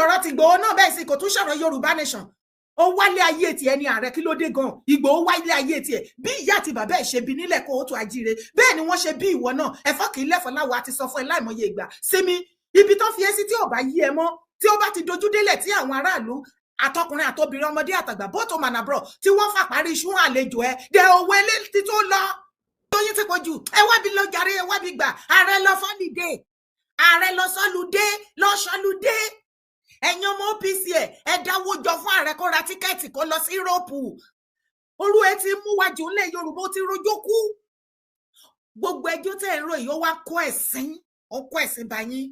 Dọ̀rọ̀ ti Ìgbòho náà bẹ́ẹ̀ sì kò tún sọ̀rọ̀ Yorùbá nation. Ó wálé ayé tiẹ̀ ní ààrẹ, kí ló dé gan? Ìgbòho wálé ayé tiẹ̀ bí ìyá àti bàbá ẹ̀ ṣe bí nílẹ̀ kó o tó ajíire, bẹ́ẹ̀ ni wọ́n ṣe bí ìwọ náà. Ẹ̀fọ́ kì í lẹ́fọ̀ọ́ láwo, àti sọ fún ẹ láìmọye ìgbà. Sinmi ibi tó fi ẹ́ sí tí ò bá yí ẹ mọ́, tí ó bá ti dojú délẹ̀, tí àwọn aráàlú àtọkùnrin àtobìnrin, ọmọdé àtàgbà, both home and abroad, tí wọ́n fà parí iṣu àlejò ẹ dẹ owó ilé tí tó lọ tóyún ti pọ̀ jù. Ẹ wá bí lọ jàre, ẹ wá bí gbà. Ààrẹ lọ fọ́lìdé, ààrẹ lọ sọ́lùdé, lọ sọ́lùdé. Ẹ̀yin ọmọ OPC, ẹ dáwó jọ fún ààrẹ kó ra ticket kó lọ sí Europe. Orú ẹ ti mú wájú ńlẹ̀ Yorùbá, ó ti rojọ́ kú. Gbogbo ẹjọ́ tẹ̀ ń rò yìí, ó wá kó ẹ̀sìn, ó kó ẹ̀sìn bá yín.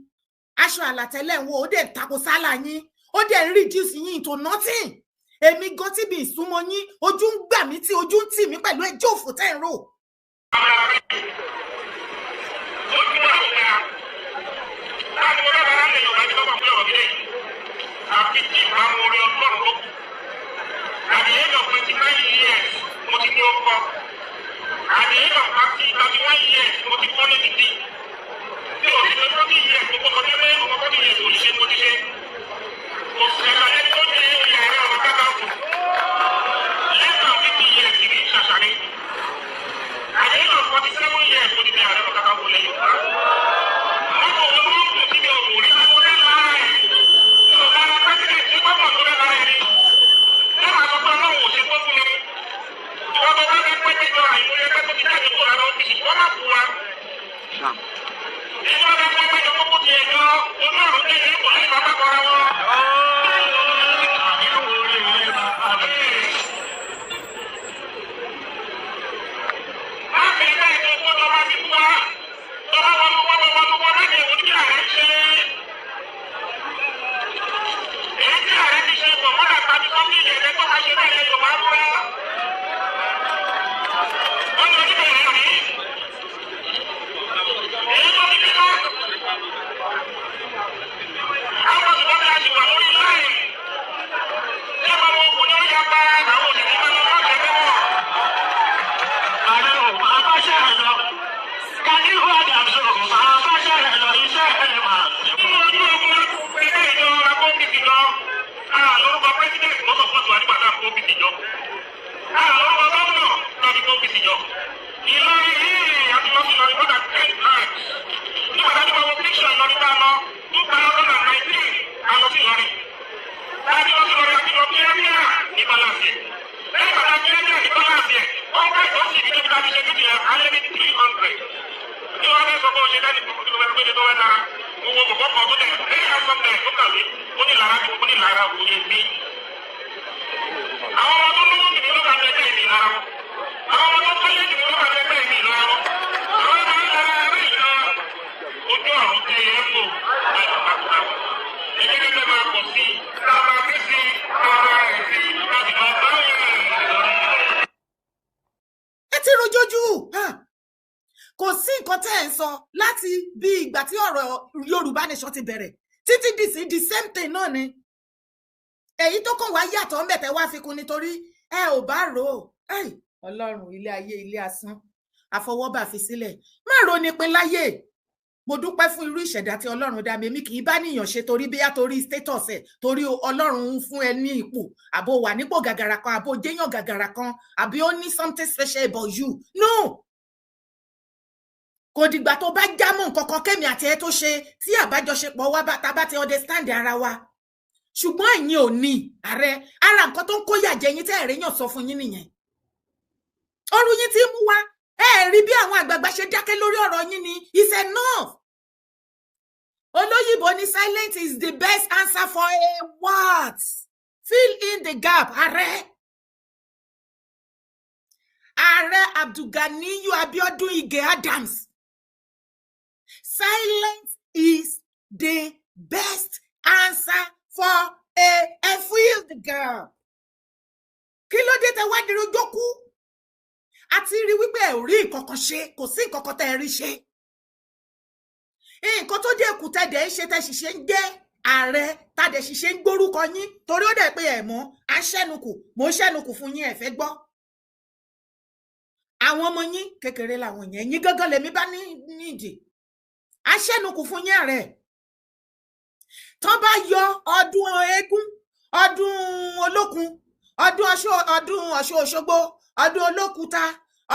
Aṣọ àlàtẹ́lẹ̀ ń wo, ó dẹ̀ tako sálà yín, ó dẹ̀ ń reduce yín into nothing. Èmi gan tí mi ìsúnmọ́ yín, ojú ń gbà mí tí ojú ń tì mí pẹ̀lú ẹjọ́ òfò tẹ́ ń rò. Ojú wa ò dáa. Láti mo dábàá lálẹ́ Yorùbá tí bábà fúlẹ̀ ọ̀gídẹ́ yìí. Àfi tí ìbámu orí Ọlọ́run ló kù. At the age of 29 years, mo ti ní orúkọ. At the age of 31 years, mo ti kọ́ létí tí. Tí o ti pé 40 years, mo kọ́kọ́ dé pé ọmọ 40 years ò ṣe mo ti ṣe. Kò sẹ̀ka ẹni tó jẹ́ oyè Ààrẹ Ọ̀nà Kakanfò. Less than 50 years ní ṣàṣà ni. At the age of 47 years, mo ti di Ààrẹ Ọ̀nà Kakanfò lẹ́yìn Yorùbá. Mọ́tò olóńgbò tí mi ò rí tó dé lára ẹ̀. Mi ò lára president tí pápá tó dé lára ẹ̀ ni. Wọ́n máa sọ pé Ọlọ́run ò ṣe tó fún mi. Ìwọ́n tó bá fẹ́ pẹ́ péjọ àìmọye ẹgbẹ́ tó ti jáde kúrò lára ọ́fíìsì, wọ́n má bù wa. Ìwọ́n bá pẹ́ péjọ kókó ti ẹjọ́, Ọlọ́run tẹ̀lé kò lẹ́yìn bàbá kọ́ra wọn. Má fi ẹgbẹ́ ètò owó tó bá fi fún wa. Tó bá wọnú wọ́n wọnú wọn láti ẹ̀wọ̀n ní kí ààrẹ ṣe. Èyí tí ààrẹ ti ṣe pọ̀ mọ́dà tàbí sọ́kì ìyẹ̀dẹ́ tó máa ṣe bẹ́ẹ̀ lẹ́yìn Yorùbá múra. Wọ́n ní oníbẹ̀rẹ̀ rí. Èyí tó ti dé bá. Àwọn òṣìṣẹ́ bí a ṣì wà lórí láì. Ṣé ọmọ ogun ni ó yá pa àwọn òṣìṣẹ́ máa lọ láti ẹgbẹ́ wọn? Ààrẹ ò máa bá ṣe rẹ̀ lọ. Gani Adams ò máa bá ṣe rẹ̀ lọ, iṣẹ́ rẹ̀ máa ń ṣe. Nínú ojú ogun ẹgbẹ́ ìjọ la kó OPC jọ. Lórúkọ president ló support wa nígbà tá a kó OPC jọ. Lórúkọ gómìnà náà fi kó OPC jọ. Ìlọrin yìí àti lọ sí Ìlọrin more than 10 times. Nígbà tá a ti wọ picture Ìlọrin tá a lọ 2019, a lọ sí Ìlọrin. Tá a ti lọ sí Ìlọrin àti lọ kíákíá ní balance ẹ̀. Lẹ́yìn bàtà kíákíá ní balance ẹ̀, wọ́n bá ìtọ́sí ibi tó fi ta fi ṣe fífi ẹ̀ alẹ́ ní 300. Ní wọ́n fẹ́ sọ pé o ṣe dájú kí ló fẹ́ gbé tó fẹ́ dára. Gbogbo bọ̀bọ̀ kan tó dẹ̀ lẹ́yìn asọ́nà tó kàwé, ó ní lára, ó ní lára òye mi. Àwọn ọmọ tó lówó jù mí ló bá ẹgbẹ́ mi lára wọn. Àwọn ọmọ tó kọ́lé jù mí ló bá ẹgbẹ́ mi lára wọn. Àwọn ọmọ lára rẹ̀ lọ. Ojú ọ̀run tẹ ẹ fò láti pàkúrà wọn. Ẹgbẹ́ gẹ́gẹ́ máa pọ̀ sí i, ká máa ké sí i, ká máa rẹ̀ sí i, láti máa bá lórí ilẹ̀. Ẹ ti rojójú. Kò sí nǹkan tẹ́ ẹ̀ ń sọ láti bí ìgbà tí ọ̀rọ̀ Yorùbá nation ti bẹ̀rẹ̀ títí dì sí, the same thing náà ni. Èyí tó kàn wá yàtọ̀ ń bẹ̀ tẹ́ wá fi kún nítorí ẹ ò bá rò ó. Ọlọ́run, ilé ayé, ilé asán, àfọwọ́bà fi sílẹ̀, má ro ní pin láyé. Mo dúpẹ́ fún irú ìṣẹ̀dá tí Ọlọ́run dá mi. Èmi kì í bá níyàn ṣe torí bíyá torí status ẹ̀, torí Ọlọ́run ń fún ẹ ní ipò, àbò wà nípò gàgàrà kan, àbò jẹ́yàn gàgàrà kan, àbí ó ní something special about you. No, kò dìgbà tó bá jámọ́ nǹkan kan kémi àti ẹ tó ṣe tí àbájọṣepọ̀ wa bá ta bá ti understand ara wa. Ṣùgbọ́n ẹ̀yin ò ní ààrẹ ara nǹkan tó ń kó yàjẹ yín tẹ́ ẹ̀rẹ́ yàn sọ fún yín nìyẹn. Ọrùn yín ti mú wa, ẹ rí bí àwọn àgbààgbà ṣe dákẹ́ lórí ọ̀rọ̀ yín ni. It's enough. Olóyìnbó ní silence is the best answer for a what? Fill in the gap. Ààrẹ, Ààrẹ Abdulganiyu Abiodun Ige Adams, silence is the best answer for a fill the gap. Kí ló dé tẹ wá dirú jókòó àti rí wípé ẹ ò rí nǹkan kan ṣe? Kò sí nǹkan kan tẹ ẹ rí ṣe. Nǹkan tó dé kù tẹ dẹ̀ ń ṣe, tẹ sì ṣe ń jẹ́ ààrẹ, tá dẹ̀ sì ṣe ń gbórúkọ yín, torí ó dẹ̀ pé ẹ̀ mọ́ à ń ṣẹ́nukù. Mò ń ṣẹ́nukù fún yín, ẹ fẹ́ gbọ́. Àwọn ọmọ yín kékeré làwọn yẹn, yín gángan lèmi bá nídìí. À ń ṣẹ́nukù fún yín, ààrẹ. Tán bá yọ ọdún eégún, ọdún olókun, ọdún Ọ̀ṣun, ọdún Ọ̀ṣun Òṣogbo, ọdún olókùúta,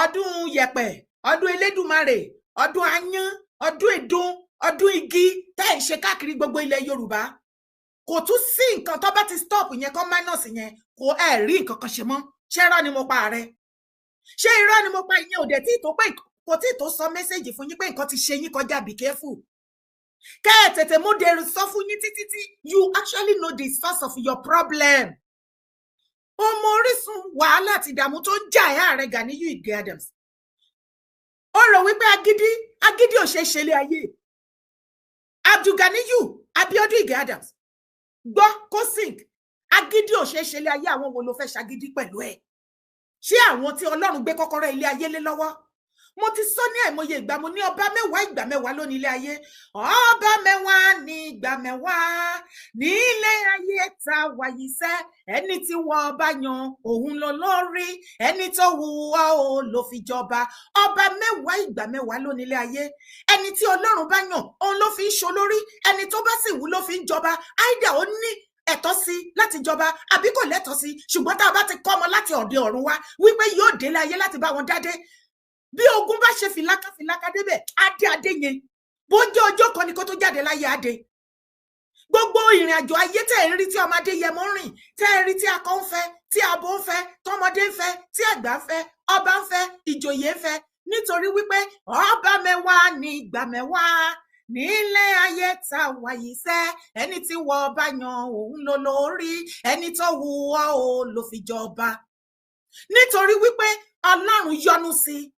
ọdún yẹ̀pẹ̀, ọdún Elédùmarè, ọdún ayán, ọdún ìdun, ọdún igi tẹ́ ẹ̀ ń ṣe káàkiri gbogbo ilẹ̀ Yorùbá, kò tún sí nǹkan. Tó bá ti stop yẹn, kán minus yẹn, kò ẹ̀ rí nǹkan kan ṣe mọ́. Ṣé irọ́ ni mo pa, ààrẹ? Ṣé irọ́ ni mo pa? Ìyẹn ò dẹ̀ tí tó pé kò tí tó sọ message fún yín pé nǹkan ti ṣe yín kọjá. Be careful, kẹ́ ẹ̀ tètè mú de sọ fún yín títí tí you actually know the source of your problem. Ọmọ orísun wàhálà àti ìdààmú tó ń jà ẹ́, ààrẹ Ganiyu Ige Adams, ó rò wípé agídí agídí ò ṣe é ṣe lé ayé. Abdulganiyu Abiodun Ige Adams, gbọ́ kó sink, agídí ò ṣe é ṣe lé ayé. Àwọn wo ló fẹ́ ṣagídí pẹ̀lú ẹ̀? Ṣé àwọn tí Ọlọ́run gbé kọ́kọ́rọ́ ilé ayé lé lọ́wọ́? Mo ti sọ ní àìmọye ìgbà, mo ní ọba 10 ìgbà 10 ló ní ilé ayé. Ọba 10 ní ìgbà 10 ní ilé ayé ta wàyí sẹ́. Ẹni tí wọ́n bá yan òun lọ lórí, ẹni tó wù ọ́ ò ló fi jọba. Ọba 10 ìgbà 10 ló ní ilé ayé. Ẹni tí Ọlọ́run bá yàn, òun ló fi ń ṣolórí. Ẹni tó bá sì wù ló fi ń jọba. Áìdà ó ní ẹ̀tọ́ sí láti jọba àbí kò lẹ́tọ̀ọ́ sí, ṣùgbọ́n tá a bá ti kọ́ ọmọ láti ọ̀dẹ ọ̀run wá wípé yóò délé ayé láti bá wọn dádé, bí ogun bá ṣe fìlàkà fìlàkà débẹ̀, adé adé yẹn, bó jẹ́ ọjọ́ kan ni kó tó jáde láyé, adé. Gbogbo ìrìn àjò ayé tẹ́ ẹ̀ ń rí tí ọmọdé yẹmọ ń rìn, tẹ́ ẹ̀ rí tí akọ ń fẹ́, tí abo ń fẹ́, tọmọdé ń fẹ́, tí àgbà ń fẹ́, ọba ń fẹ́, ìjòyè ń fẹ́, nítorí wípé ọba 10 ní ìgbà 10 nílé ayé tá a wà yìí sẹ́. Ẹni tí wọ́n bá yan òun ló lórí, ẹni tó wù ọ́ ò ló fi jọba, nítorí wípé Ọlọ́run yọ́nú sí i,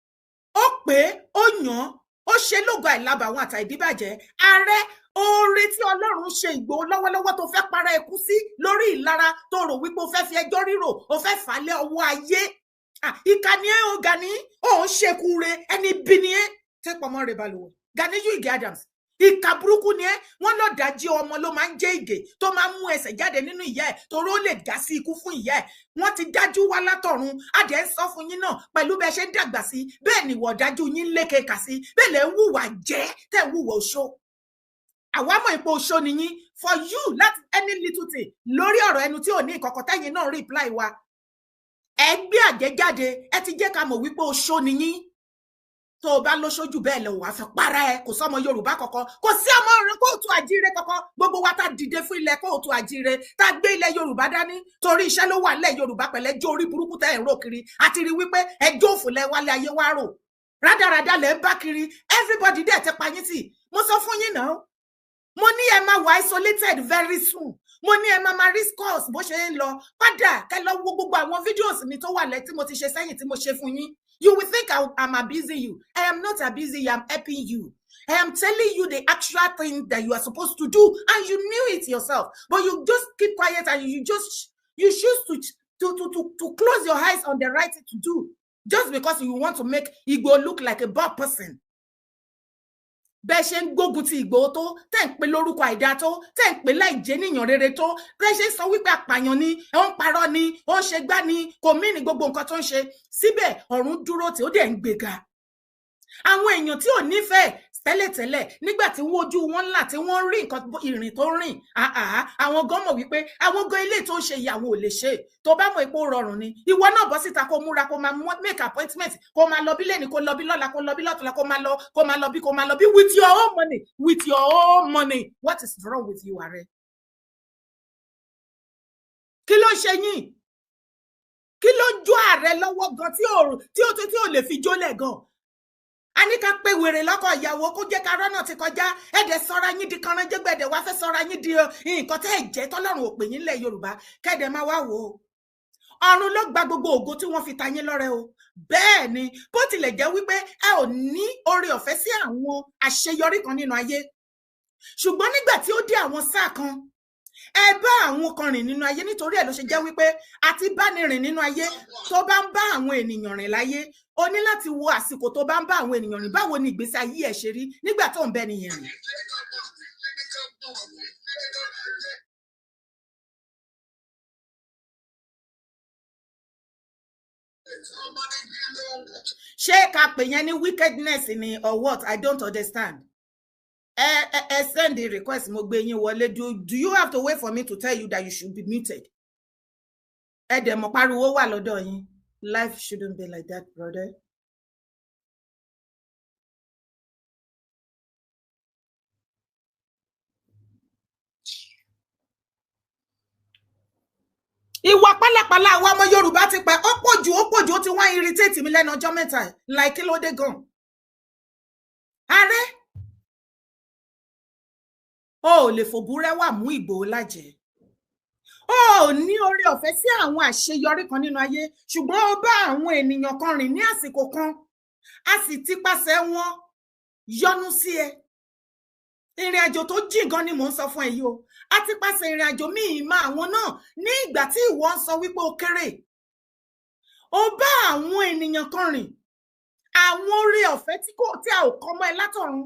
ó pé ó yàn án, ó ṣe lógo àìlábàwọn àtàìdíbàjẹ́. Ààrẹ, oore tí Ọlọ́run ṣe Ìgbòho lọ́wọ́lọ́wọ́ tó fẹ́ para ẹkú sí lórí ìlara tó rò wípé ó fẹ́ fi ẹjọ́ rírò, ó fẹ́ fà á lé ọwọ́ ayé. Ìkà ni ẹ o, Gani. Ó ń ṣekú re, ẹni bí ni ẹ tẹ́ pọmọ rẹ̀ balùwẹ̀. Ganiyu Ige Adams, ìkà burúkú ni ẹ. Wọn lọ dájí ọmọ ló máa ń jẹ ìgè tó máa ń mú ẹsẹ̀ jáde nínú ìyá ẹ̀, torí ó lè dá sí ikú fún ìyá ẹ̀. Wọ́n ti dájú wá látọ̀run. Adẹ ń sọ fún yín náà, pẹ̀lú bẹ́ẹ̀ ṣe ń dàgbà sí, bẹ́ẹ̀ ni ìwọ ọ̀dájú yín ń lékè kà sí, bẹ́ẹ̀ lẹ ń hùwà jẹ́ tẹ́ ń hùwà oṣó. Àwa mọ̀ ipò oṣó ni yín. For you láti any little thing lórí ọ̀rọ̀ ẹnu tí ò ní ìkọ̀kọ̀ tẹ́yìn náà reply wa, ẹ gbé àjẹjáde, ẹ ti jẹ́ ká mọ̀ wípé oṣó ni yín. Tó o bá lóṣojú bẹ́ẹ̀ lọ, wàá fi para ẹ. Kò sọmọ Yorùbá kankan, kò sí ọmọ rẹ kóòtù àjíire kankan. Gbogbo wa tá dìde fún ilẹ̀ kóòtù àjíire, tá gbé ilẹ̀ Yorùbá dání, torí iṣẹ́ ló wà nílẹ̀ Yorùbá pẹ̀lẹ́ jó orí burúkú tẹ́ ẹ̀ ń rò kiri, àti rí wípé ẹjọ́ òfò lẹ wálé ayé wá rò, rádaràda lẹ ń bá kiri. Everybody dẹ̀ ti pa yín tì. Mo sọ fún yín náà, mo ní ẹ máa wà isolated very soon. Mo ní ẹ máa máa rí scores bó ṣe ń lọ padà. Kẹ́ lọ wo gbogbo àwọn videos mi tó wà lẹ tí mo ti ṣe sẹ́yìn tí mo ṣe fún yín. You will think I'm abusing you. I am not abusing you. I'm helping you. I am telling you the actual thing that you are supposed to do, and you knew it yourself. But you just keep quiet and you choose to close your eyes on the right thing to do, just because you want to make Igbo look like a bad person. Bẹ́ẹ̀ ṣe ń gbógun ti Ìgbòho tó, tẹ́ ń pe lórúkọ àìdá tó, tẹ́ ń pe láì jẹ́ níyàn rere tó, bẹ́ẹ̀ ṣe ń sọ wípé àpàyàn ni, ó ń parọ́ ni, ó ń ṣe gbá ni, kò mí ní gbogbo nǹkan tó ń ṣe, síbẹ̀ ọ̀run dúró tí ó dẹ̀ ń gbéga. Àwọn èèyàn tí ò nífẹ̀ẹ́ tẹ́lẹ̀tẹ́lẹ̀, nígbà tí wọ́n ojú wọn ńlá tí wọ́n rí nǹkan ìrìn tó rìn, àwọn gan mọ̀ wípé àwọn gan ilé tó ń ṣe ìyàwó ò lè ṣe. Tó bá mọ̀ ipò rọrùn ni, ìwọ náà bọ́ síta, kó múra, kó máa make appointment, kó máa lọ bí lẹ́ni, kó lọ bí lọ́la, kó lọ bí lọ́tùnla, kó máa lọ, kó máa lọ bí, kó máa lọ bí with your own money, with your own money. What is wrong with you, ààrẹ? Kí ló ṣe yín? Kí ló jó ààrẹ lọ́wọ́ gan tí ò lè fi jólẹ̀ gan? A ní ká pé wèrè lọ́kọ̀ ìyàwó kó jẹ́ ká rọ́nà ti kọjá. Ẹ̀dẹ̀ sọ́ra yín di kanranjẹ́gbẹ̀, ẹ̀dẹ̀ wá fẹ́ sọ́ra yín di nǹkan tẹ́ ẹ̀ jẹ́ tọ́lọ́run ò pè yín lẹ̀ Yorùbá. Kẹ́dẹ̀ máa wá wò ó, ọ̀run ló gba gbogbo ògo tí wọ́n fi ta yín lọ́rẹ o. Bẹ́ẹ̀ ni, bó tilẹ̀ jẹ́ wípé ẹ ò ní oore ọ̀fẹ́ sí àwọn àṣeyọrí kan nínú ayé, ṣùgbọ́n nígbà tí ó dé àwọn sáà kan, ẹ bá àwọn kan rìn nínú ayé. Nítorí ẹ̀ ló ṣe jẹ́ wípé àti báni rìn nínú ayé, tó bá ń bá àwọn ènìyàn rìn láyé, o ní láti wo àsìkò tó bá ń bá àwọn ènìyàn rìn, báwo ni ìgbésí ayé ẹ̀ ṣe rí nígbà tó ń bẹ nìyẹn rìn. Ṣé ká pè yẹn ní wickedness ni or what? I don't understand. Ẹ send the request, mo gbé yín wọlé. Do you have to wait for me to tell you that you should be muted? Ẹ dẹ̀ mọ̀ pariwo wà lọ́dọ̀ yín. Life shouldn't be like that, brother. Ìwà pálapàla àwọn ọmọ Yorùbá ti pẹ́, ó pọ̀ jù, ó pọ̀ jù, ó ti wá irritate mi lẹ́nu ọjọ́ mẹ́ta. Like kí ló dé gan? Ààrẹ, o ò lè fòbúrẹ́wà mú Ìgbòho lájẹ. O ò ní oore ọ̀fẹ́ sí àwọn àṣeyọrí kan nínú ayé, ṣùgbọ́n ó bá àwọn ènìyàn kan rìn ní àsìkò kan, a sì ti pàṣẹ wọn yọ́nú sí ẹ. Ìrìn àjò tó jìn gan ni mò ń sọ fún ẹ yìí o. A ti pàṣẹ ìrìn àjò míì máa àwọn náà ní ìgbà tí ìwọ ń sọ wípé o kéré. Ó bá àwọn ènìyàn kan rìn, àwọn oore ọ̀fẹ́ tí a ò kọ́ mọ́ ẹ látọ̀run.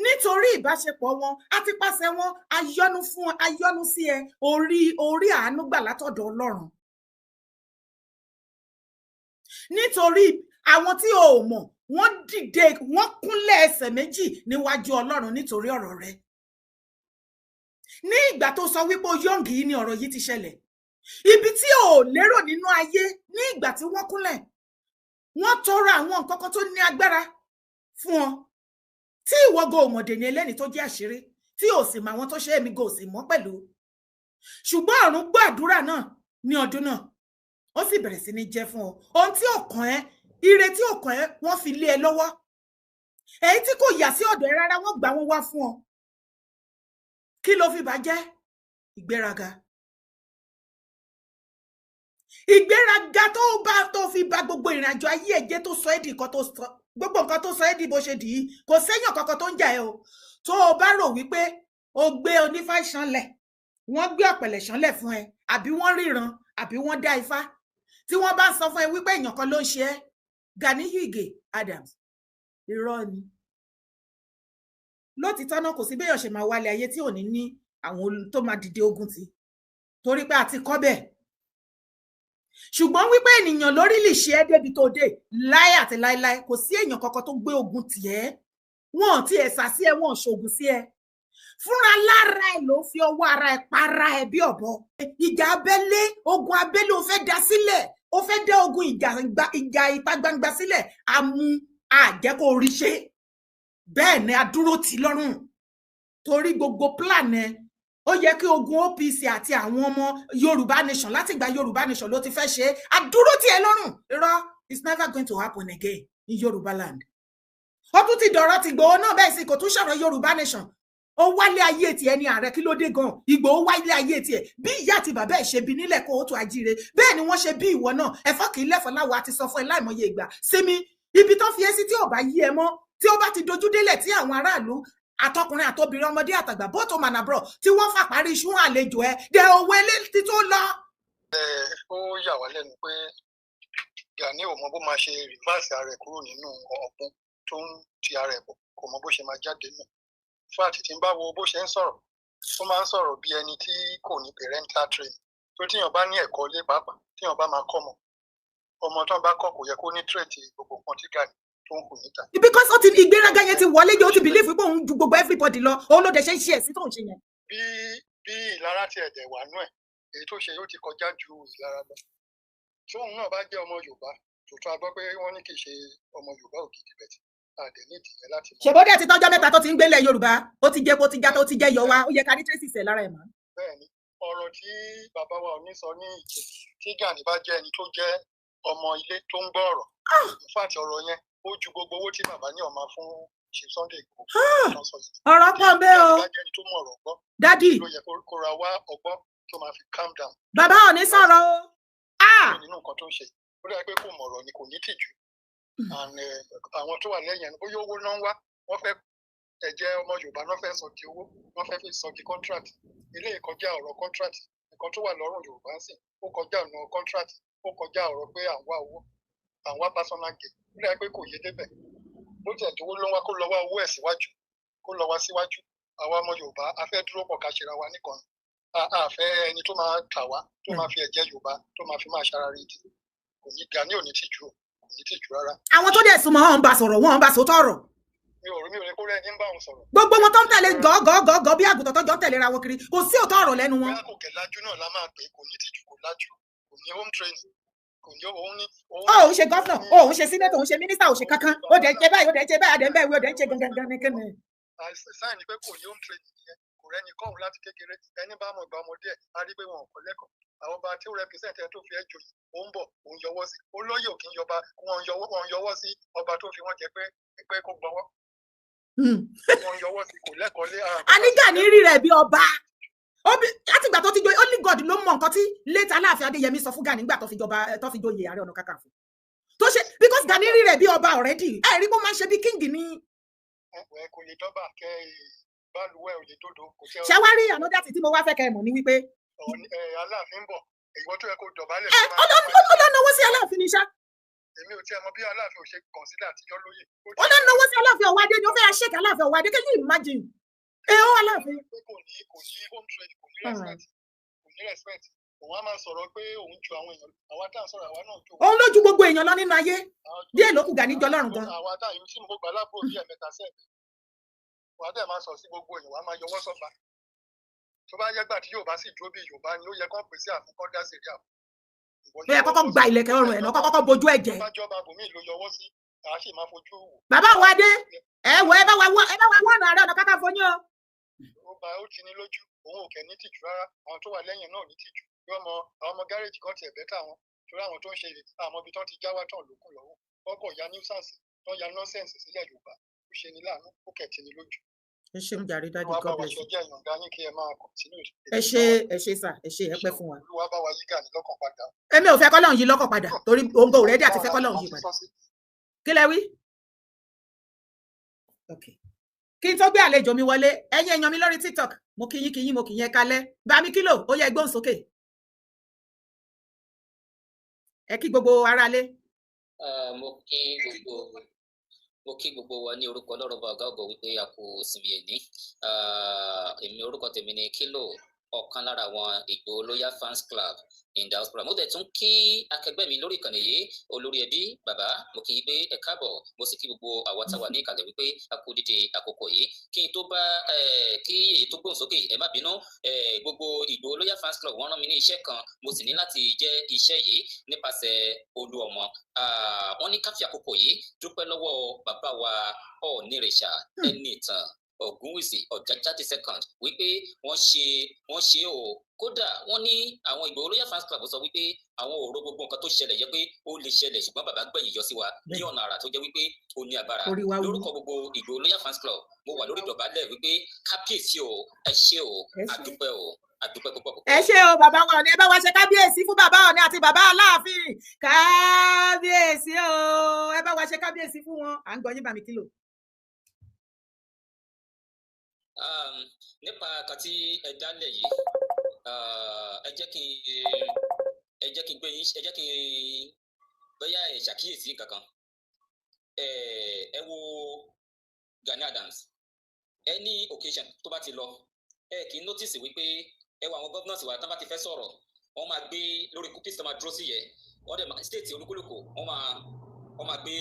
Nítorí ìbáṣepọ̀ wọn, a ti pàṣẹ wọn ayọ́nú fún ayọ́nú sí ẹ, orí àánú gbà látọ̀dọ̀ Ọlọ́run. Nítorí àwọn tí o ò mọ̀, wọ́n dìde, wọ́n kúnlẹ̀ ẹsẹ̀ méjì níwájú Ọlọ́run nítorí ọ̀rọ̀ rẹ. Ní ìgbà tó sọ wípé o yọ̀ǹgì yìí ni ọ̀rọ̀ yìí ti ṣẹlẹ̀. Ibi tí o ò lérò nínú ayé, ní ìgbà tí wọ́n kúnlẹ̀, wọ́n tọrọ àwọn nǹkan kan tó ní agbára fún ọ. Tí ìwọ go òmòdè ní ẹlẹ́ni tó jẹ́ àṣírí, tí ò sì mọ àwọn tó ṣe èmi go sì mọ́ pẹ̀lú. Ṣùgbọ́n ọ̀run gbọ́ àdúrà náà ní ọdún náà, ó sì bẹ̀rẹ̀ sí ní jẹ́ fún ọ. Ohun tí ò kàn ẹ́, ire tí ò kàn ẹ́, wọ́n fi lé ẹ lọ́wọ́. Èyí tí kò yà sí ọ̀dọ̀ ẹ rárá, wọ́n gbà wọ́n wá fún ọ. Kí ló fi bàjẹ́? Ìgbéraga. Ìgbéraga tó bá tó fi bà gbogbo ìrìnàjò ayé ẹ jẹ́, tó sọ ẹ́ di nǹkan tó sọ, gbogbo nǹkan tó sọ ẹ́ di bó ṣe dì í, kò séyàn kankan tó ń jà ẹ́ o. Tó o bá rò wípé o gbé onífá ṣánlẹ̀, wọ́n gbé ọ̀pẹ̀lẹ̀ ṣánlẹ̀ fún ẹ, àbí wọ́n ríran, àbí wọ́n dá ifá, tí wọ́n bá sọ fún ẹ wípé èèyàn kan ló ń ṣe ẹ́, Ganiyu Ige Adams, irọ́ ni. Lótìtọ́ náà, kò sí béèyàn ṣe máa wálé ayé tí ò ní ní àwọn tó máa dìde ogun tì, torí pé a ti kọ́ bẹ́ẹ̀. Ṣùgbọ́n wípé ènìyàn lórí lè ṣe ẹ́ débi tó dé láé àti láéláé, kò sí èèyàn kankan tó gbé ogun tì ẹ́. Wọn ò tiẹ̀ sà sí ẹ, wọn ò ṣoògùn sí ẹ. Fúnra lára ẹ ló fi ọwọ́ ara ẹ para ẹ bí ọ̀bọ. Ìjà abẹ́lé, ogun abẹ́lé o fẹ́ dá sílẹ̀, o fẹ́ dá ogun ìjà ìta gbangba sílẹ̀, àmú àjẹ́ kó rí ṣe. Bẹ́ẹ̀ ni a dúró tì lọ́rùn. Torí gbogbo plan ẹ, ó yẹ kí ogun OPC àti àwọn ọmọ Yorùbá Nation láti gba Yorùbá Nation ló ti fẹ́ ṣe é. A dúró tì ẹ lọ́rùn. Irọ́, it's never going to happen again in Yorùbá land. Ó tún ti dọ̀rọ̀ ti Ìgbòho náà bẹ́ẹ̀ sì kò tún sọ̀rọ̀ Yorùbá Nation. Ó wálé ayé tiẹ̀ ní ààrẹ, kí ló dé gan? Ìgbòho wálé ayé tiẹ̀. Bí ìyá àti bàbá ẹ̀ ṣe bí nílẹ̀ kó o tó ajíire, bẹ́ẹ̀ ni wọ́n ṣe bí ìwọ náà. Ẹ̀fọ́ kì í lẹ́fọ̀ọ́ láwo, àti sọ fún ẹ láìmọye ìgbà. Sinmi, ibi tó fi ẹ́ sí tí ò bá yí ẹ mọ́, tí ó bá ti dojú délẹ̀ tí àwọn aráàlú àtọkùnrin àtobìnrin ọmọdé àtàgbà both home and abroad tí wọ́n fà parí iṣu àlejò ẹ dẹ owó eléyìí tó lọ. Ó yà wá lẹ́nu pé Gani ò mọ bó máa ṣe rìvásì ara ẹ̀ kúrò nínú ọ̀gbun tó ń ti ara ẹ̀ bọ̀, kò mọ bó ṣe máa jáde náà. Fáàtì tí ń bá wo bó ṣe ń sọ̀rọ̀, ó máa ń sọ̀rọ̀ bí ẹni tí kò ní parental training. Tó tíyàn bá ní ẹ̀kọ́ lé pàápàá, tíyàn bá máa kọ́ ọmọ, ọmọ tán bá kọ́ kò yẹ kó ní trait gbogbo nǹkan tí Gani tó ń hù níta. Because ó ti ìgbéraga yẹn ti wọlé jẹ́, ó ti believe pé òun ju gbogbo everybody lọ, òun ló dẹ̀ ṣe ń ṣe ẹ̀sìn tó ń ṣe yẹn. Bí ìlara ti ẹ̀dẹ̀ wà nú ẹ̀, èyí tó ṣe yóò ti kọjá ju ìlara lọ. Tóun náà bá jẹ́ ọmọ Yorùbá, tòótọ́ a gbọ́ pé wọ́n ní kì í ṣe ọmọ Yorùbá ògidì bẹ̀tì, àdẹ̀ nídìí yẹn láti mọ̀. Ṣèbọ́dẹ̀ ti tọ́jọ́ mẹ́ta tó ti ń gbélé Yorùbá, ó ti jẹ́ kó ti já tó ti jẹ́ yọ wa, ó yẹ ká ní tracy sẹ̀ lára ẹ̀ mọ́. Bẹ́ẹ̀ni, ọ̀rọ̀ tí bàbá wa Ọọ̀ni sọ ní ìjẹ́, tí Gani bá jẹ́ ẹni tó jẹ́ ọmọ ilé tó ń gbọ́ ọ̀rọ̀, in fact ọ̀rọ̀ yẹn ó ju gbogbo owó tí bàbá ní ọmọ fún Chief Sunday Igboho. Ọ̀rọ̀ pọ̀ bẹ́ẹ̀ o. Gani bá jẹ́ ẹni tó mọ̀ ọ̀rọ̀ gbọ́. Dádì. Ló yẹ kó ra wá ọgbọ́n tó máa fi calm down. Bàbá Ọọ̀ni sọ̀rọ̀ o. Nínú nǹkan tó ń ṣe, ó dàbí pé kò mọ̀rọ̀ ni, kò ní tìjú. And àwọn tó wà lẹ́yìn ẹni bóyá owó náà ń wá, wọ́n fẹ́ ẹ̀jẹ̀ ọmọ Yorùbá náà fẹ́ sọ di owó, wọ́n fẹ́ fi sọ di contract. Ilé ìkọjá ọ̀rọ̀ contract, nǹkan tó wà lọ́rùn Yorùbá ń sìn, ó kọjá ọ̀nà contract, ó kọjá ọ̀rọ̀ pé à ń wá owó, à ń wá personal gain. Ó dàbí pé kò yé débẹ̀. Bó tiẹ̀ tó ló ń wá, kó lọ wá owó ẹ̀ síwájú, kó lọ wá síwájú. Àwa ọmọ Yorùbá a fẹ́ dúró pọ̀ ká ṣera wa nìkan. A fẹ́ ẹni tó máa tà wá, tó máa fi ẹ̀jẹ̀ Yorùbá, tó máa fi máa ṣara rí di. Kò ní Gani ò ní tìjú, kò ní tìjú rárá. Àwọn tó dẹ̀ súnmọ́ wọn ń bá sọ̀rọ̀, wọn ń bá sòótọ́ ọ̀rọ̀. Mi ò rí kó rẹ́ni ń bá òun sọ̀rọ̀. Gbogbo wọn tó ń tẹ̀lé gọ́gọ́gọ́gọ́ bí àgùntàn tó jọ ń tẹ̀léra wọn kiri, kò sí òótọ́ ọ̀rọ̀ lẹ́nu wọn. Bóyá kò kẹ̀ lájú náà la máa pè é, kò ní tìjú, kò lájú, kò ní home training, kò ní òun ní. Ó òun ṣe governor, ó òun ṣe senator, òun ṣe mínísítà, òun ṣe kankan, ó dẹ̀ ń ṣe báyìí, ó dẹ̀ ń ṣe báyìí, àdẹ̀ ń bẹ́ẹ̀ wí, ó dẹ̀ ń ṣe gangan ní kíni. Sign pé kò ní home training nìyẹn. Kò rẹ́ni kọ́ òun láti kékeré. Ẹni bá mọ̀ ìgbà ọmọdé ẹ̀ á rí pé wọn ò kọ́ lẹ́kọ̀ọ́. Àwọn ọba tí ó represent ẹ tó fi ẹ́ joyè, ó ń bọ̀, òun yọwọ́ sí. Ó lóye ò kí ń yọba, wọn yọwọ́ sí ọba tó fi wọ́n jẹ pé kó gbọ́wọ́. Wọn yọwọ́ sí, kò lẹ́kọ̀ọ́ lé ara. Àní Gani rí rẹ̀ bí ọba. Látìgbà tó ti joyè, only God ló mọ nǹkan tí late Aláàfin Adéyẹmí sọ fún Gani nígbà tó fi jọba, tó fi joyè Ààrẹ Ọ̀nà Kakanfò tó ṣe, because Gani rí rẹ̀ bí ọba already. Ẹ rí bó máa ń ṣe bí king ni. Ẹ kò lè dọ́bà kẹ́ balùwẹ̀ ò lè dòdò kò tẹ́. Ṣé wá rí another thing tí mo wá fẹ́ kẹ́ ẹ mọ̀ ní wípé ẹ Aláàfin ń bọ̀, ìwọ tó yẹ kó dọ̀bálẹ̀. Ẹ ó lọ náwó sí Aláàfin ní ṣá. Èmi ò tiẹ̀ mọ̀ bí Aláàfin ò ṣe consider àtijọ́ lóye. Ó lọ náwó sí Aláàfin Ọ̀wádé ni, ó fẹ́ ṣèkì Aláàfin Ọ̀wádé. Can you imagine? Ẹ ó Aláàfin. Pé kò ní home training, kò ní respect, kò ní respect. Òun á máa sọ̀rọ̀ pé òun ju àwọn èèyàn. Àwa tá à ń sọ̀rọ̀, àwa náà jù. Òun ló ju gbogbo èèyàn lọ nínú ayé. Díẹ̀ ló kù Gani jọ lọ́rùn gan. Àwa tá à ń tí mo gbà lábúrò bí ẹ̀mẹ́ta sẹ́ẹ̀mẹ́, wàá dẹ̀ máa sọ sí gbogbo èèyàn, wàá máa yọwọ́ sọ́ba. Tó bá yẹ gbà tí Yorùbá sì dúró bí Yorùbá ni, ó yẹ kán pèsè àfikún dá sí rí àbò. Ó yẹ kọ́kọ́ gba ìlẹ̀kẹ̀ ọrùn ẹ̀ náà, kọ́kọ́ bojú ẹ̀ jẹ́. Tó bá jọba bòmíì ló yọwọ́ sí, àá sì máa fojú wò. Bàbá wa dé, ẹ wọ, ẹ bá wa wọ ọ̀nà Ààrẹ Ọ̀nà Kakanfò yín o. Ó ba ó ti ní lójú, òun ò kẹ́ ní tìjú rárá. Àwọn tó wà lẹ́yìn náà ò ní tìjú. Bí ọmọ àwọn ọmọ gáréèjì kan tiẹ̀ better wọn, torí àwọn tó ń ṣe àwọn ibi tán ti já wá tán lókun lọ́wọ́, wọ́n kọ̀ ya nuisance, tán ya nonsense sílẹ̀ Yorùbá. Ó ṣe ní láàánú, ó kẹ̀ tí ní lójú. Ẹ ṣeun jàre, daddy. Olúwa bá God wa bless ṣe you. ọjọ́ ìyọ̀ǹda yín kí ẹ máa continue. Ẹ ṣé, ẹ ṣé sir, ẹ ṣé, ẹ pẹ́ fún wa. Olúwa bá wa yí Gani lọ́kàn padà. Èmi ò fẹ́ kọ́lọ́hún yí lọ́kàn padà, torí òun kò ready àti fẹ́ kọ́lọ́hún yí padà. Kí lẹ wí? Okay. Kí n tó gbé àlejò mi wọlé, ẹ̀yin èèyàn mi lórí TikTok, mo kí yín, kí yín, mo kí yín, ẹ kalẹ́. Bá mi kílò, ó yẹ gbóhùn sókè. Ẹ kí gbogbo aráalé. Mo kí gbogbo wa ní orúkọ Ọlọ́run bá ọ̀gá ògo wípé a kú sinmi ẹ̀ní. Èmi, orúkọ tèmi ni Kílò, ọ̀kan lára àwọn Ìgbòho Loyal Fans Club in diaspora. Mo dẹ̀ tún kí akẹgbẹ́ mi lórí ìkànnì yìí, olórí ẹbí bàbá, mo kí i pé ẹ káàbọ̀. Mo sì kí gbogbo àwa tá wà ní ìkàlẹ̀ wípé a kú dídé àkókò yìí. Kí n tó bá kí èyí tó gbóhùn sókè, ẹ má bínú, gbogbo Ìgbòho Loyal Fans Club, wọ́n rán mi ní iṣẹ́ kan, mo sì ní láti jẹ́ iṣẹ́ yìí nípasẹ̀ olú ọmọ. Wọ́n ní ká fi àkókò yìí dúpẹ́ lọ́wọ́ bàbá wa Ọ̀nìrìṣà ẹni ìtàn Ògúnwùsì Ọ̀jájá the second wípé wọ́n ṣe o. Kódà wọ́n ní àwọn Ìgbòho Loyal Fans Club sọ wípé àwọn ò rò gbogbo nǹkan tó ṣẹlẹ̀ yẹ pé ó lè ṣẹlẹ̀, ṣùgbọ́n bàbá gbẹ̀yìn yọ sí wa ní ọ̀nà àrà tó jẹ́ wípé ó ní agbára. Orí wa wú. Lórúkọ gbogbo Ìgbòho Loyal Fans Club, mo wà lórí ìdọ̀bálẹ̀ wípé kábíyèsí o, ẹ ṣé o. Ẹ ṣé. Àdúpẹ́ o, àdúpẹ́ púpọ̀ púpọ̀. Ẹ ṣé o, bàbá wa Ọ̀ní. Ẹ bá wa ṣe kábíyèsí fún bàbá Ọ̀ní àti bàbá Aláàfin. Kábíyèsí o, ẹ bá wa ṣe kábíyèsí fún wọn. À ń gbọ́ yín, bàmí kílò. Nípa kan tí ẹ dálẹ̀ yìí, ẹ jẹ́ kí n gbé yín, ẹ jẹ́ kí n bóyá ẹ ṣàkíyèsí nǹkan kan. Ẹ wo Gani Adams, any occasion tó bá ti lọ, ẹ kì í notice wípé ẹ wo àwọn governors wa, tán bá ti fẹ́ sọ̀rọ̀, wọ́n máa gbé lórí pulpit tó máa dúró sí yẹ, wọ́n dẹ̀ máa state olúkúlùkù, wọ́n máa gbé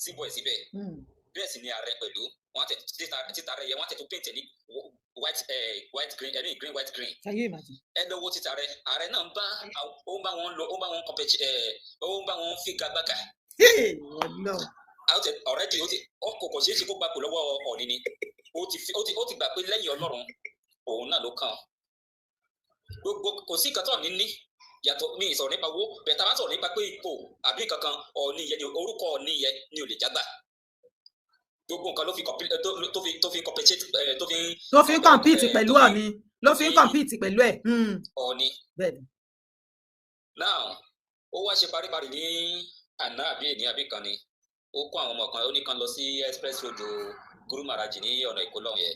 síbọ̀ ẹ̀ síbẹ̀. Bẹ́ẹ̀ sì ni ààrẹ pẹ̀lú wọ́n á tẹ̀ títa rẹ̀ yẹ, wọ́n á tẹ̀ tó paint ẹ̀ ní white, white green, I mean green, white, green. Can you imagine? Ẹ lọ wo títa rẹ̀, ààrẹ náà ń bá ó ń bá wọn lọ, ó ń bá wọn compete, ó ń bá wọn figagbága. Hey, Ọlọ́run. Àwọn tẹ already ó ti ó kò ṣeé ṣe kó gbapò lọ́wọ́ Ọọ̀ni ni. Ó ti gbà pé lẹ́yìn Ọlọ́run, òun náà ló kàn. Gbogbo kò sí nǹkan tó ní ní yàtọ̀ mi ìsọ̀rọ̀ nípa owó bẹ́ẹ̀, tá a bá sọ̀rọ̀ nípa pé ipò àbí nǹkan kan, Ọọ̀ni yẹn ni orúkọ Ọọ̀ni yẹn ni ò lè jágbà. Gbogbo nǹkan ló fi tó fi compensate, tó fi Tó fi ń compete pẹ̀lú tó fi Ọọ̀ni, ló fi ń compete pẹ̀lú ẹ̀. Ọọ̀ni. Bẹ́ẹ̀ni. Now, ó wá ṣe paríparí ní àná àbí èní àbí kan ni, ó kó àwọn ọmọ kan, ó ní kan lọ sí express road Guru Maharaji ní ọ̀nà Èkó lọ́hùn yẹn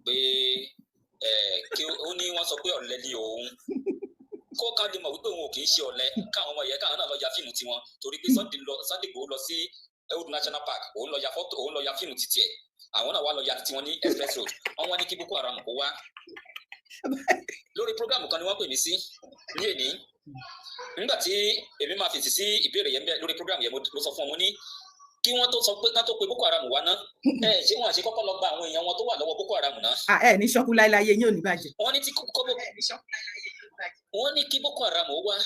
pé ẹ kí ó ní wọ́n sọ pé ọ̀lẹ ni òun, kó kán lè mọ̀ wípé òun ò kì í ṣe ọ̀lẹ, káwọn ọmọ yẹn káwọn náà lọ ya fíìmù tiwọn, torí pé Sunday Igboho lọ sí Old National Park, òun lọ ya fọ́tò, òun lọ ya fíìmù títí ẹ̀, àwọn náà wá lọ ya tiwọn ní express road. Wọ́n wá ní kí Boko Haram kó wá. Lórí program kan ni wọ́n pè mí sí ní èní. Nígbà tí èmi máa fèsì sí ìbéèrè yẹn bẹ́ẹ̀ lórí program yẹn, mo sọ fún ọ, mo ní Kí wọ́n tó sọ pé kán tó pe Boko Haram wá ná, ẹ ṣé wọn àṣẹ kọ́kọ́ lọ gba àwọn èèyàn wọn tó wà lọ́wọ́ Boko Haram náà? Ah, ẹ ní ṣọ́kú láéláé, yín ò ní bàjẹ́. Wọ́n ní tí kókó, wọ́n ní kí Boko Haram ó wá.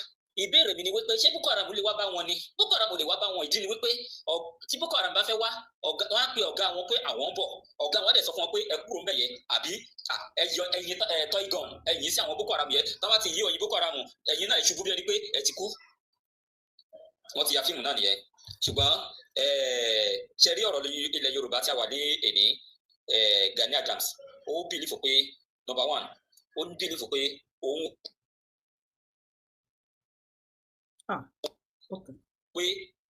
Ìbéèrè mi ni wípé, ṣé Boko Haram lè wá bá wọn ni? Boko Haram ò lè wá bá wọn. Ìdí ni wípé tí Boko Haram bá fẹ́ wá, ọ̀gá wọn á pe ọ̀gá wọn pé àwọn ń bọ̀. Ọ̀gá wọn á dẹ̀ sọ fún wọn pé ẹ kúrò ńbẹ̀ yẹn, àbí ẹ yọ ẹyin ẹ toy gun ẹ̀yìn sí àwọn Boko Haram yẹn. Tí wọ́n bá ti yí ọyìn Boko Haram, ẹ̀yin náà ṣubú bí ẹni pé ẹ ti kú. Wọ́n ti ya fíìmù náà nìyẹn. Ṣùgbọ́n ṣe rí ọ̀rọ̀ ilẹ̀ Yorùbá tí a wà ní èní, Gani Adams, ó believe pé number one, ó believe pé òun pé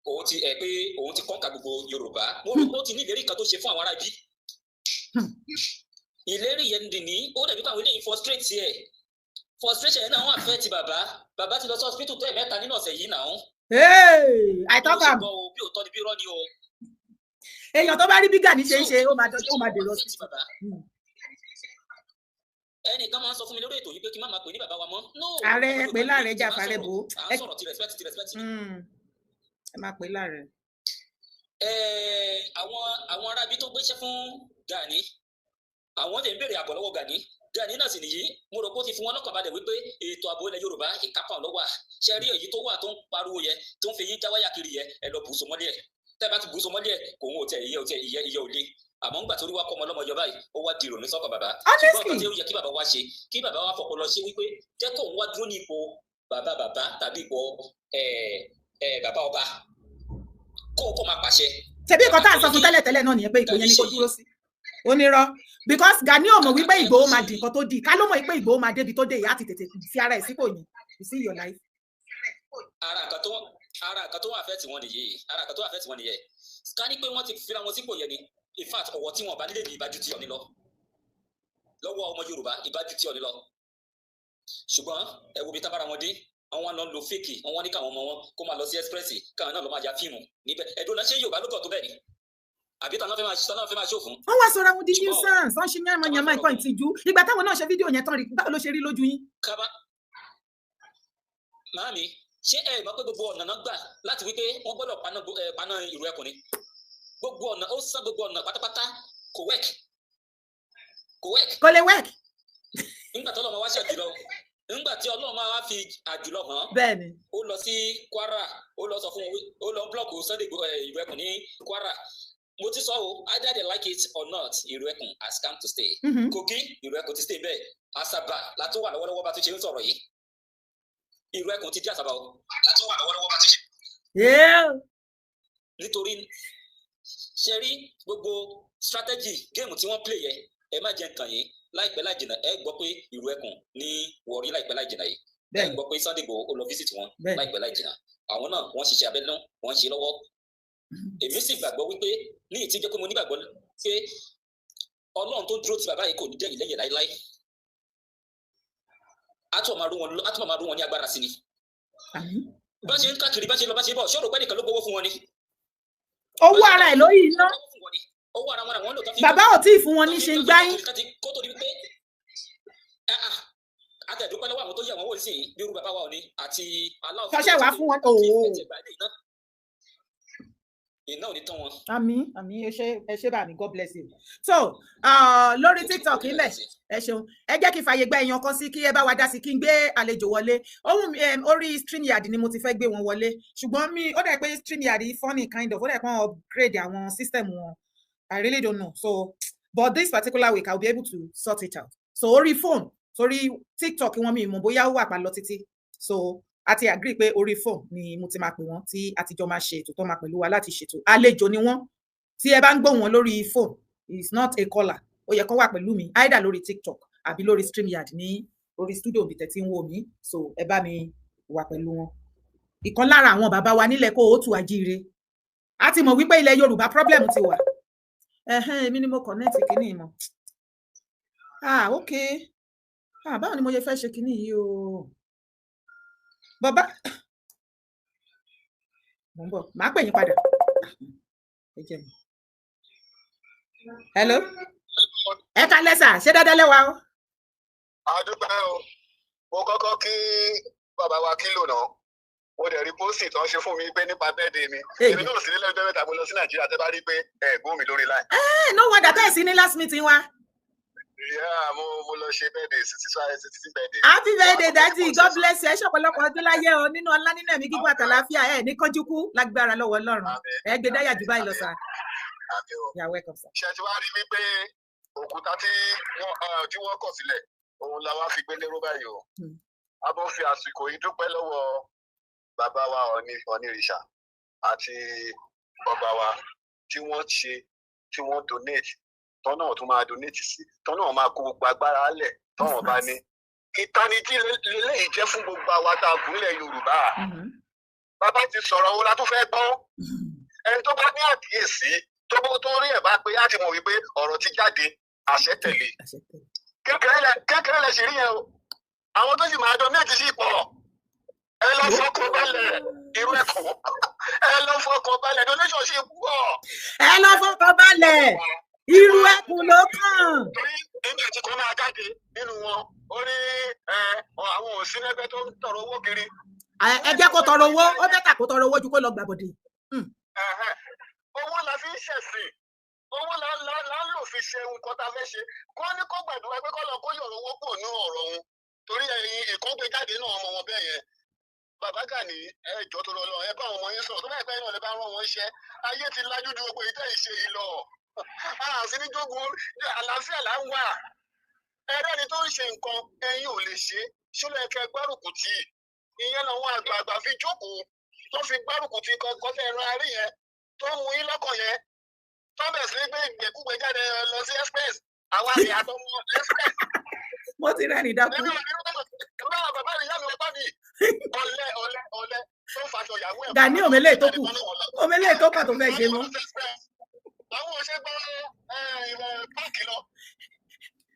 òun ti ẹ pé òun ti conquer gbogbo Yorùbá. Mo rò pé ó ti ní ìlérí kan tó ṣe fún àwọn ará ibi. Ìlérí yẹn dì ní ó dàbí pé àwọn eléyìí frustrate ẹ. Frustration yẹn náà wọ́n affect bàbá. Bàbá ti lọ sí hospital tó ẹ̀mẹ́ta nínú ọ̀sẹ̀ yìí náà. Hey, I talk am. Bí òótọ́ ni, bí irọ́ ni o. Èèyàn tó bá rí bí Gani ṣe ń ṣe, ó máa dọjọ́, ó máa dèrò sí. Ẹnìkan máa ń sọ fún mi lórí ètò yìí pé kí n má máa pè ní bàbá wa mọ́. No. Ààrẹ pè láàrẹ jà fàrẹ bò ó. À ń sọ̀rọ̀ ti respect, ti respect. Ẹ máa pè láàrẹ. Àwọn arábí tó gbéṣẹ́ fún Gani, àwọn lè ń béèrè àbọ̀ lọ́wọ́ Gani. Gani náà sì nìyí, mo rò pé ó ti fún wọn lọ́kàn balẹ̀ wípé ètò ààbò ilẹ̀ Yorùbá, ìkápá ló wà. Ṣe rí èyí tó wà tó ń pariwo yẹ, tó ń fi yín jáwáyà kiri yẹ, ẹ lọ bùsùn mọ́lẹ̀ ẹ̀. Tẹ́ bá ti bùsùn mọ́lẹ̀ ẹ̀, kò ń tẹ ìyẹ́ ò tẹ ìyẹ́ ìyẹ́ ò le. Àmọ́ ńgbà tó rí wá kọ́ ọmọ ọlọ́mọ yọ báyìí, ó wá di ìrònú sọ́kàn bàbá. Ṣùgbọ́n nǹkan tí ó yẹ kí bàbá wa ṣe, kí bàbá wa fọpọlọ ṣe wípé jẹ́ kóun wá dúró ní ipò bàbá bàbá tàbí ipò bàbá ọba, kó máa pàṣẹ. Ṣebí nǹkan tá à ń sọ fún tẹ́lẹ̀tẹ́lẹ̀ náà nìyẹn, pé ipò yẹn ni kó dúró sí. Onírọ́, because Gani ò mọ̀ wípé Ìgbòho máa di nǹkan tó di. Ká ló mọ̀ wípé Ìgbòho máa débi tó dé, ìyá ti tètè fi ara ẹ̀ sípò yẹn. You see your life. Ara nǹkan tó wà fẹ́ tí wọ́n nìyí, ara nǹkan tó wà fẹ́ tí wọ́n nìyẹn. Ká ní pé wọ́n ti fira wọn sípò yẹn ni, in fact, ọ̀wọ́ tí wọn bá nílé ní ìbájú tí ọ̀ní lọ lọ́wọ́ ọmọ Yorùbá, ìbájú tí ọ̀ní lọ. Ṣùgbọ́n ẹ wo bí tábàrà wọn dé, àwọn lọ lo fake. Wọn ní káwọn ọmọ wọn kó máa lọ sí express, káwọn náà lọ máa ya fíìmù níbẹ̀. Ẹ̀dùn náà, ṣé Yorùbá ló kọ̀ tó bẹ́ẹ̀ ni, àbí tàwọn fẹ́ máa ṣòfún? Wọ́n wá sọ̀rọ̀ àwọn di nuisance, wọ́n ṣe yánmayànmá nǹkan ìtìjú. Ìgbà táwọn náà ṣe fídíò yẹn tán rí, báwo ló ṣe rí lójú yín? Kaba màámi, ṣé ẹ mọ̀ pé gbogbo ọ̀nà náà gbà láti wípé wọ́n gbọ́dọ̀ paná ìrù ẹkùn ni? Gbogbo ọ̀nà ó sán, gbogbo ọ̀nà pátápátá, kò work, kò work. Kò lè work. Nígbà tí Ọlọ́run wá ṣe àjùlọ, nígbà tí Ọlọ́run máa fi àjùlọ hàn, ó lọ sí Kwara, ó lọ sọ fún wọn, ó lọ block Sunday ìrù ẹkùn ní Kwara. Mo ti sọ o, either they like it or not, ìrù ẹkùn has come to stay. Kogi, ìrù ẹkùn ti stay bẹ́ẹ̀. Asaba látún wà lọ́wọ́lọ́wọ́ bá tún ṣe ń sọ̀rọ̀ yìí. Ìrù ẹkùn ti dé Asaba o, látún wà lọ́wọ́lọ́wọ́ bá tún ṣe. Nítorí ṣe rí gbogbo strategy game tí wọ́n play yẹ, ẹ má jẹ́ nǹkan yìí. Láìpẹ́ láì jìnnà, ẹ gbọ́ pé ìrù ẹkùn ní Warri. Láìpẹ́ láì jìnnà yìí, ẹ gbọ́ pé Sunday Igboho ó lọ visit wọn. Láìpẹ́ láì jìnnà, àwọn náà wọ́n ṣiṣẹ́ abẹ́nú, wọ́n ń ṣe lọ́wọ́. Èmi sì gbàgbọ́ wípé ní ìtí jẹ́ pé mo nígbàgbọ́ pé Ọlọ́run tó dúró ti bàbá yìí kò ní dẹ̀yìn lẹ́yìn láíláí. Á tún máa rú wọn ní agbára sí ni. Bá ṣe ń káàkiri, bá ṣe lọ, bá ṣe bọ̀, ṣé o rò pé nìkan ló gbowó fún wọn ni? Owó ara ẹ̀ ló yìí ná. Owó ara wọn làwọn lò tán fi. Bàbá ò tí ì fún wọn ní ṣe ń gbáyín. Kó tó di wípé àtẹ̀dúpẹ́ lọ́wọ́ àwọn tó yẹ wọ́n wò sí, bí irú bàbá wa òní àti aláwọ̀. Ṣọṣẹ́ wàá fún wọn ooo. Iná ò ní tán wọn. Àmín, àmín. Ẹ ṣé, ẹ ṣé bá mi. God bless you. So lórí TikTok ilẹ̀, ẹ ṣeun. Ẹ jẹ́ kí n fààyè gba èèyàn kan sí, kí ẹ bá wa dá sí, kí n gbé àlejò wọlé. Ohun orí StreamYard ni mo ti fẹ́ gbé wọn wọlé, ṣùgbọ́n mi ó dẹ̀ pé StreamYard yìí funny kind of, ó dẹ̀ pé wọ́n upgrade àwọn system wọn. I really don't know. So, but this particular week I will be able to sort it out. So orí phone, sórí TikTok wọn, mi mọ̀ bóyá ó wà pa lọ títí. So a ti agree pé orí phone ni mo ti máa pè wọ́n, tí a ti jọ máa ṣe ètò tó máa pẹ̀lú wa láti ṣètò. Àlejò ni wọ́n. Tí ẹ bá ń gbọ́ wọn lórí phone, is not a caller. Ó yẹ kó wà pẹ̀lú mi either lórí TikTok àbí lórí StreamYard ní orí studio bí tẹ̀ tí ń wò mí. So ẹ bá mi wà pẹ̀lú wọn. Ìkan lára àwọn bàbá wa nílẹ̀ kó o tù àjíire. A ti mọ̀ wípé ilẹ̀ Yorùbá, problem ti wà. Ẹ̀hẹ́n, èmi ni mo connect kínní mọ̀. Ah, okay. Ah, báwo ni mo ṣe fẹ́ ṣe kínní yìí o? Bàbá, mo ń bọ̀, màá pè yín padà. Ẹ jẹ́ mi. Hello, ẹ ká lẹ́sà, ṣé dáadáa lẹ́wà o? A dúpẹ́ o. Mo kọ́kọ́ kí bàbá wa kílò náà. Mo dẹ̀ rí post tó ń ṣe fún mi pé nípa birthday mi. Èmi náà sì nílẹ̀ ọjọ́ 3, mo lọ sí Nàìjíríà, tẹ́ bá rí pé ẹ̀gbọ́n mi lórí line. Ẹ no wonder tẹ́ ẹ̀ sí ní last meeting wa. Yeah, mo lọ ṣe birthday, 60 birthday. Happy birthday, daddy. God bless you. Ẹ ṣe ọ̀pọ̀lọpọ̀ ọdún láyé o, nínú ọlá, nínú ẹ̀mí gígùn àtàlàáfíà. Ẹ ní kánjú kú lágbára lọ́wọ́ Ọlọ́run. Ẹ gbé dáyà jù báyìí lọ, sir. Àmín o. You are welcome, sir. Ṣe ti wá rí wípé òkúta tí wọ́n kọ̀ sílẹ̀, òun la wá fi gbé lérò báyìí o. A bọ́ fi àsìkò yìí dúpẹ́ lọ́wọ́ bàbá wa Ọọ̀ni Ọ̀nìrìṣà àti ọba wa tí wọ́n ṣe, tí wọ́n donate, tọ́nà tún máa donate sí, tọ́nà máa kó gbogbo agbára lẹ̀ tọ́wọ́n bá ní. Ìtanijí lélẹ́yìí jẹ́ fún gbogbo àwa tá a kúnlẹ̀ Yorùbá. Bàbá ti sọ̀rọ̀, òun la tún fẹ́ gbọ́. Ẹni tó bá ní àkíyèsí, tó bó tó rí ẹ̀ bá pé, á ti mọ̀ wípé ọ̀rọ̀ ti jáde, àṣẹ tẹ̀lé. Àṣẹ tẹ̀lé. Kékeré lẹ ṣe rí yẹn o. Àwọn tó sì máa donate sí pọ̀. Ẹ lọ fọkàn balẹ̀, irú ẹ̀kọ́. Ẹ lọ fọkàn balẹ̀, donation ṣe pọ̀. Ẹ lọ fọkàn balẹ̀, irú ẹkùn ló kàn. Torí nígbà tí kan máa jáde nínú wọn, ó ní ẹ àwọn ò sí lẹ́gbẹ́ tó ń tọrọ owó kiri. Ẹ jẹ́ kó tọrọ owó, ó better kó tọrọ owó ju kó lọ gbàbọ̀dé. Ẹ̀hẹ́n. Owó la fi ń ṣẹ̀sìn, owó la ń lò fi ṣe nǹkan tá a fẹ́ ṣe. Kó ní kó gbàdúrà pé kó lọ kó yọ̀rọ̀ owó kúrò ní ọ̀rọ̀ òun, torí ẹ̀yin ìkọ́gbé jáde náà ọmọ wọn bẹ́ẹ̀ yẹn. Bàbá Gani, ẹ jọ tó lọ lọ, ẹ bá àwọn ọmọ yín sọ̀rọ̀. Tó bá yẹ pé ẹ̀yin náà lè bá rán wọn iṣẹ́, ayé ti lajú ju gbogbo ìtẹ́ ìṣe yìí lọ. Àti ní jogun àlàáfíà là ń wà. Ẹ̀rọ ni tó ń ṣe nǹkan, ẹ̀yin ò lè ṣe, ṣó ló yẹ kẹ́ gbárùkù tì í? Ìyẹn làwọn àgbààgbà fi jókòó, tó fi gbárùkù tì kọ́kọ́ tẹ́ ẹran arí yẹn tó ń mú yín lọ́kàn yẹn, tó bẹ̀ sí gbé ìgbẹ́kúgbẹ́ jáde lọ sí express, àwa àti àtọmọ express. Mo ti rẹ́rìn dákú. Èmi ò ní rú bàbá mi, ìyá mi, bàbá mi, ọ̀lẹ ọ̀lẹ ọ̀lẹ tó ń faṣọ ìyàwó ẹ̀. Gani òmélé tó kù, òmélé tó kàn tó fẹ́ ṣe mọ́. Àwọn òṣè gbọ́ park lọ.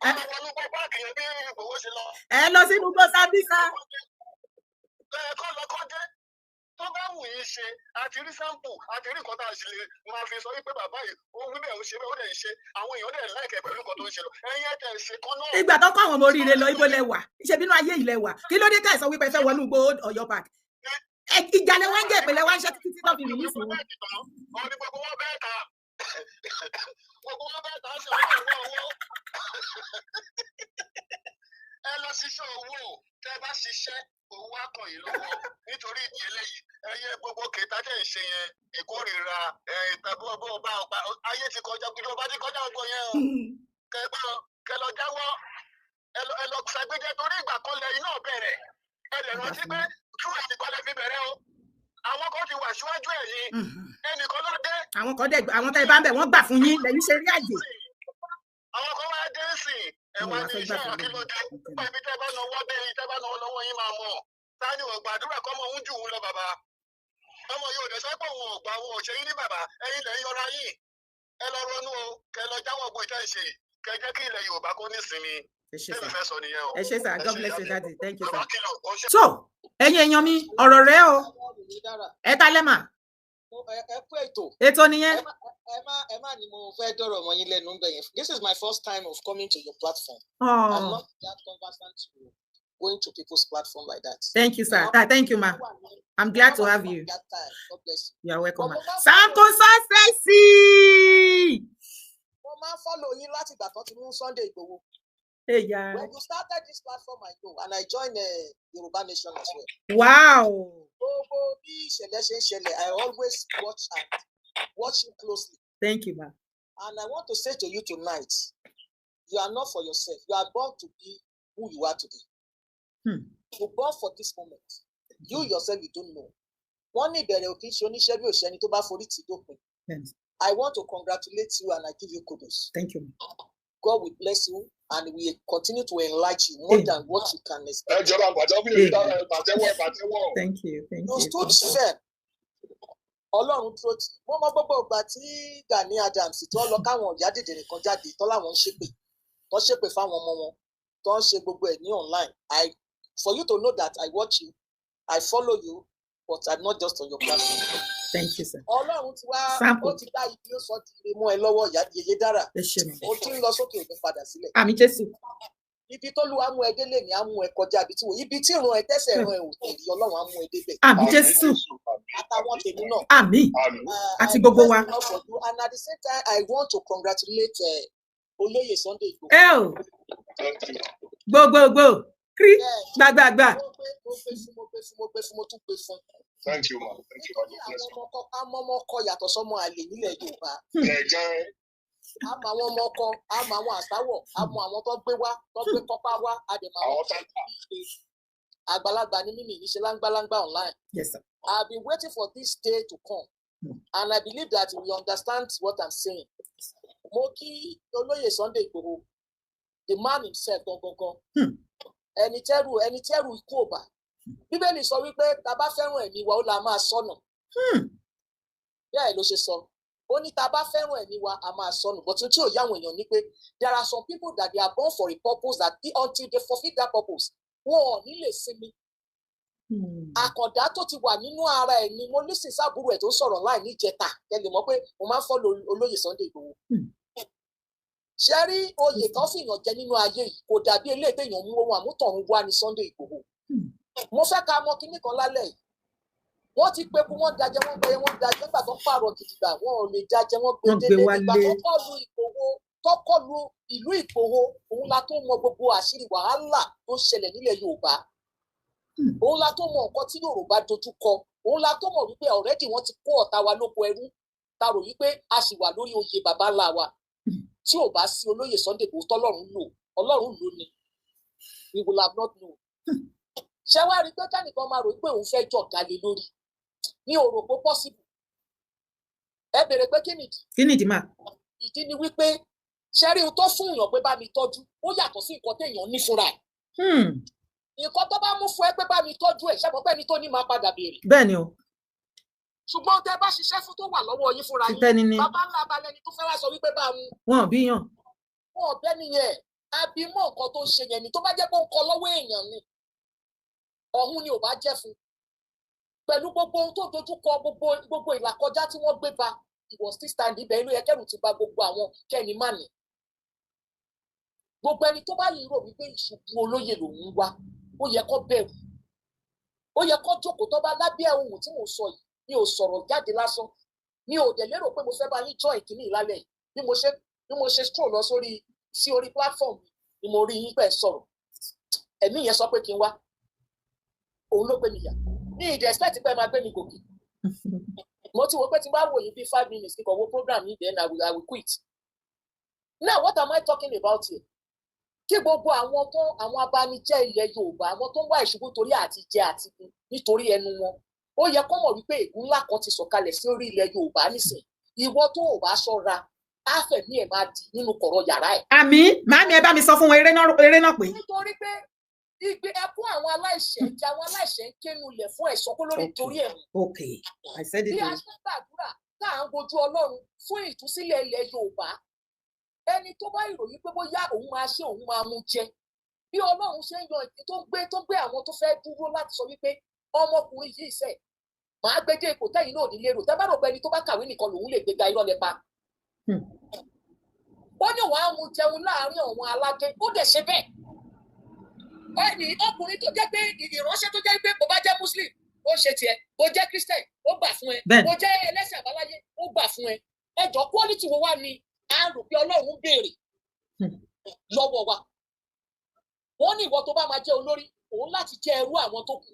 Àwọn ọmọ park yẹn bí Ìgbòho ṣe lọ. Ẹ lọ sínú gbọ́ Sábísà. Ẹ kọ́ lọ kọ́ dé, tó bá wù yín ṣe. Àti rí sample, àti rí nǹkan tá a ṣe lè máa fi sọ wípé bàbá yìí, ó wí bẹ́ẹ̀, ó ṣe bẹ́ẹ̀, ó dẹ̀ ń ṣe, àwọn èèyàn dẹ̀ like ẹ́ pẹ̀lú nǹkan tó ń ṣe lọ. Ẹ̀yin ẹ̀ tẹ̀ ṣe kan náà. Ìgbà tó kọ́ àwọn ọmọ oríire lọ, ibo lẹ wà? Ṣe bínú ayé ilẹ̀ wà? Kí ló dé tẹ̀ sọ wípé ẹ fẹ́ wọnú igbó Ọ̀yọ́ park? Ìjà lẹ wá ń jẹ́, ìpìlẹ̀ wá ń ṣe títí tí wọ́n fi release wọn. Ọ̀ní gbogbo wọn bẹ́ẹ̀ ta, gbogbo wọn bẹ́ẹ̀ ta ṣe owó owó owó. Ẹ lọ ṣiṣẹ́ owó, tẹ́ bá ṣiṣẹ́ owó á kàn yín lọ́wọ́. Nítorí ìdí eléyìí, ẹyẹ gbogbo kẹta tẹ̀ ń ṣe yẹn, ìkórìíra ìtàbọ̀ bá ọba, ayé ti kọjá, ìjọba ti kọjá ọgbọ yẹn o. Kẹ gbọ́, kẹ lọ jáwọ́, ẹ lọ ṣàgbéjẹ, torí ìgbà kan lẹ́yìn náà bẹ̀rẹ̀. Ẹ lè rántí pé túwẹ̀sì kan lè fi bẹ̀rẹ̀ o. Àwọn kan ti wà síwájú ẹ̀yìn, ẹnìkan ló dé. Àwọn kan dẹ̀, àwọn tẹ́ ẹ bá ń bẹ̀, wọ́n gbà fún yín lẹ́yìn ṣe rí àjè. Àwọn kan wá dé sí ẹ wá ní iṣẹ́ àkílódé nípa ibi tẹ́ bá náwó dé, tẹ́ bá náwó lọ́wọ́ yín máa mọ̀. Ta ni ò gbàdúrà kọ́mọ òun jù ú lọ? Bàbá ọmọ yóò dẹ̀ sọ pé òun ò gbà, òun ò ṣe yín ní bàbá. Ẹ̀yin lẹ̀ ń yọra yín. Ẹ lọ ronú o, kẹ lọ jáwọ́ gbọ́ ìtẹ́ ìṣe, kẹ jẹ́ kí ilẹ̀ Yorùbá kó ní sinmi. Ẹ ṣé Tẹ́mi sir. fẹ́ sọ nìyẹn o. Ẹ ṣé sir. God bless you, daddy. Thank you, Bàbá sir. kìlọ̀ ó ṣe. So ẹ̀yin èèyàn mi, ọ̀rọ̀ rẹ o. Ẹ ta lẹ́mà. Ẹ kú ètò. Ètò nìyẹn. Ẹ má ní mo fẹ́ dọ̀rọ̀ mọ́ yín lẹ́nu bẹ̀ yẹn. This is my first time of coming to your platform. I'm Oh, not that conversant to going to people's platform like that. Thank you, sir. Ah, thank you, ma. I'm glad to have you. That time. God bless you. You are welcome, ma. But mo máa ń Samko Successi. Mo máa ń follow yín láti ìgbà tó ti mú Sunday Igboho. Eya. When you started this platform, I know, and I joined Yoruba Nation as well. Gbogbo bí ìṣẹ̀lẹ̀ ṣe ń ṣẹlẹ̀, I always watch and watch you closely. Thank you, ma. And I want to say to you tonight, you are not for yourself. You are born to be who you are today. You born for this moment. You yourself, you don't know. Wọ́n ní ìbẹ̀rẹ̀ òkè ṣe oníṣẹ́ bí òṣèlú tó bá forí tì dópin. Yes. I want to congratulate you and I give you kudos. Thank you, ma. God will bless you and will continue to enlighten you more Amen. Than what you can Ẹ expect. jọba pàtẹ́wọ́ fún Yorùbá, ẹ pàtẹ́wọ́, ẹ pàtẹ́wọ́. Thank you. Thank You you. stood firm. Ọlọ́run dúró tì. Mo mọ gbogbo ìgbà tí Gani Adams tó lọ káwọn ìyá dìde nìkan jáde tó láwọn ń ṣépè, tó ṣépè fáwọn ọmọ wọn, tó ń ṣe gbogbo ẹ̀ ní online. I for you to know that I watch you, I follow you, but I'm not just on your platform. Thank you, sir. Ọlọ́run ti wá Sample. ó ti dá ibi, ó sọ di ire mọ́ ẹ lọ́wọ́, ìyá yeye dára. Ẹ ṣé, ma. Ó ti ń lọ sókè, òní padà sílẹ̀. Àmín Jésù. Ibi tó lù á mú ẹ délé ni á mú ẹ kọjá ibi tí wò, ibi tí ìran ẹ tẹsẹ̀ ìran ẹ ò tẹ̀lé, Ọlọ́run á mú ẹ débẹ̀. Àmín Jésù. Àtàwọn tèmi náà. Àmín. Àti I gbogbo bless wa. the Lord for you, and at the same time I want to congratulate Olóyè Sunday Igboho. Ẹ o gbogbogbò krí gbàgbàgbà. Mo gbé fún, mo gbé fún, mo gbé fún, mo tún gbé fún. Thank you, ma. Thank you, ma. Nítorí àwọn ọmọ ọkọ, amọmọ ọkọ yàtọ̀ sọmọ àlè nílẹ̀ Yorùbá. Ẹ jẹ́. A mọ àwọn ọmọ ọkọ, a mọ àwọn àsáwọ̀, a mọ àwọn tó gbé wá, tó gbé kọ́pá wá, a dẹ̀ mọ àwọn àwọn táǹkà. Àgbàlagbà ní mímì níṣẹ́ láńgbáláńgbá online. Yes, sir. I've been waiting for this day to come, and I believe that we understand what I'm saying. Mo kí Olóyè Sunday Igboho, the man himself gangan. Ẹni tẹ́rù ikú ò bá. Bíbélì sọ wípé tá a bá fẹ́ràn ẹ̀mí wa, ó la máa sọnù. Bẹ́ẹ̀ ló ṣe sọ. Ó ní tá a bá fẹ́ràn ẹ̀mí wa, a máa sọnù. But tí ò yá àwọn èèyàn ni pé there are some people that they are born for a purpose that until they fulfil that purpose, wọn ò ní lè sinmi. Àkàndá tó ti wà nínú ara ẹ̀ ni mo lísìn sábúrò ẹ̀ tó ń sọ̀rọ̀ láì níjẹta. Ẹ lè mọ̀ pé mo máa ń follow Olóyè Sunday Igboho. Ṣe rí oyè kan fìyàn jẹ nínú ayé yìí, kò dàbí eléyìí téèyàn mú ohun àmútọ̀run wá ní Sunday Igboho. Mo fẹ́ ká mọ kinní kan lálẹ́ yìí. Wọ́n ti pe kú, wọ́n dajẹ, wọ́n gbé, wọ́n dajẹ nígbà tó ń pààrọ̀ gidigba, wọn ò lè dajẹ, wọ́n gbé Wọ́n gbé délé nígbà wálé. tó kọlu Ìgbòho, tó kọlu ìlú Ìgbòho, òun la tó mọ gbogbo àṣírí wàhálà tó ń ṣẹlẹ̀ nílẹ̀ Yorùbá. Òun la tó mọ nǹkan tí Yorùbá dojú kọ. Òun la tó mọ̀ wípé already wọ́n ti kó ọ̀tá wa lóko ẹrú, ta rò wípé a sì wà lórí oyè baba ńlá wa. Tí ò bá sí Olóyè Sunday Igboho tọ́lọ́run lò, Ọlọ́run lò ni, we will have not known. Ṣé wàá rí i pé kẹ́nìkan máa rò pé òun fẹ́ jọ̀gá lé lórí ní ò rò pé possible? Ẹ bèrè pé kí nìdí? Kí nìdí mà? Ìdí ni wípé, ṣé rí ohun tó fún èèyàn pé bá mi tọ́jú, ó yàtọ̀ sí nǹkan téèyàn ní fúnra ẹ̀. Nǹkan tó bá mú fún ẹ pé bá mi tọ́jú ẹ̀, ṣé mo pẹ́ ni tó ní máa padà béèrè? Bẹ́ẹ̀ ni o. Ṣùgbọ́n tẹ bá ṣiṣẹ́ fún tó wà lọ́wọ́ yín fúnra yín, Títẹ́ni ni. bàbá ńlá balẹ̀ ni tó fẹ́ wá sọ wípé bá a mú. Wọn ò bí yàn. Wọn ọ̀bẹ nìyẹn, àbímọ nǹkan tó ń ṣe yẹn ni. Tó bá jẹ́ pé ó ń kọ lọ́wọ́ èèyàn ni, ọ̀hún ni ò bá jẹ́ fún. Pẹ̀lú gbogbo ohun tó dojú kọ, gbogbo ìlàkọjá tí wọ́n gbé ba, he was still standing. Ibẹ̀ ló yẹ kẹ́rù ti ba gbogbo àwọn kẹ́ni mánì. Gbogbo ẹni tó bá yìí rò wípé ìṣubú olóyè lòun ń wá, ó yẹ kó bẹ̀rù, ó yẹ kó jókòó. Tó bá lábẹ́ ohun tí mò ń sọ yìí, mi ò sọ̀rọ̀ jáde lásán, mi ò dẹ̀ lérò pé mo fẹ́ bá yín join ìkíní ìlálẹ̀ yìí. Bí mo ṣe scroll lọ sórí sí orí platform ni mo rí yín pẹ̀ sọ̀rọ̀. Ẹ̀mí yẹn sọ pé kí n wá, òun ló gbé mi yà ní ìdí expect pé ẹ máa gbé mi gòkè. Mo ti wo pé tí n bá wò yín bí 5 minutes kíkọ wo program yìí, then I will quit. Now, what am I talking about here? Kí gbogbo àwọn tó àwọn abanijẹ́ ilẹ̀ Yorùbá, àwọn tó ń wá ìṣubú torí àti jẹ àti mu nítorí ẹnu wọn, ó yẹ kó mọ̀ wípé ègún ńlá kan ti sọ̀kalẹ̀ sí orí ilẹ̀ Yorùbá nísìn. Ìwọ tó ò bá ṣọ́ra, á fẹ̀mí ẹ̀ máa di nínú kọ̀rọ̀ yàrá ẹ̀. Àmín. Màámi, ẹ bá mi sọ fún wọn, eré náà, eré náà pé. Nítorí pé igbe ẹkún àwọn aláìṣẹ̀ jẹ, àwọn aláìṣẹ̀ ń kénu lẹ̀ fún ẹ̀san kó lórí torí ẹ̀ mú. Okay, I said it. Bí a ṣe ń gbàdúrà tá à ń gojú Ọlọ́run fún ìtúsílẹ̀ ilẹ̀ Yorùbá, ẹni tó bá ìròyìn pé bóyá òun máa ṣe, òun máa mú jẹ, bí Ọlọ́run ṣe ń yan ìdí tó ń gbé àwọn tó fẹ́ dúró láti sọ wípé ọmọkùnrin yìí sẹ̀ máa gbé dé ipò tẹ́yìn náà ò ní lérò. Tẹ́ bá rò pé ẹni tó bá kàwé nìkan lòun lè gbéga, irọ́ lẹ pa. Ó ní wàá mú jẹun láàárín àwọn aládé, ó dẹ̀ ṣe bẹ́ẹ̀. Ẹni ọkùnrin tó jẹ́ pé ìránṣẹ́ tó jẹ́ pé bó bá jẹ́ Muslim, ó ṣe tiẹ̀, bó jẹ́ Christian, ó gbà fún ẹ, bó jẹ́ ẹlẹ́sìn àbáláyé, ó gbà fún ẹ. Ẹjọ́, quality wo wá ni a rò pé Ọlọ́run béèrè lọ́wọ́ wa? Wọ́n ní ìwọ tó bá máa jẹ́ olórí, òun láti jẹ́ ẹrú àwọn tó kù.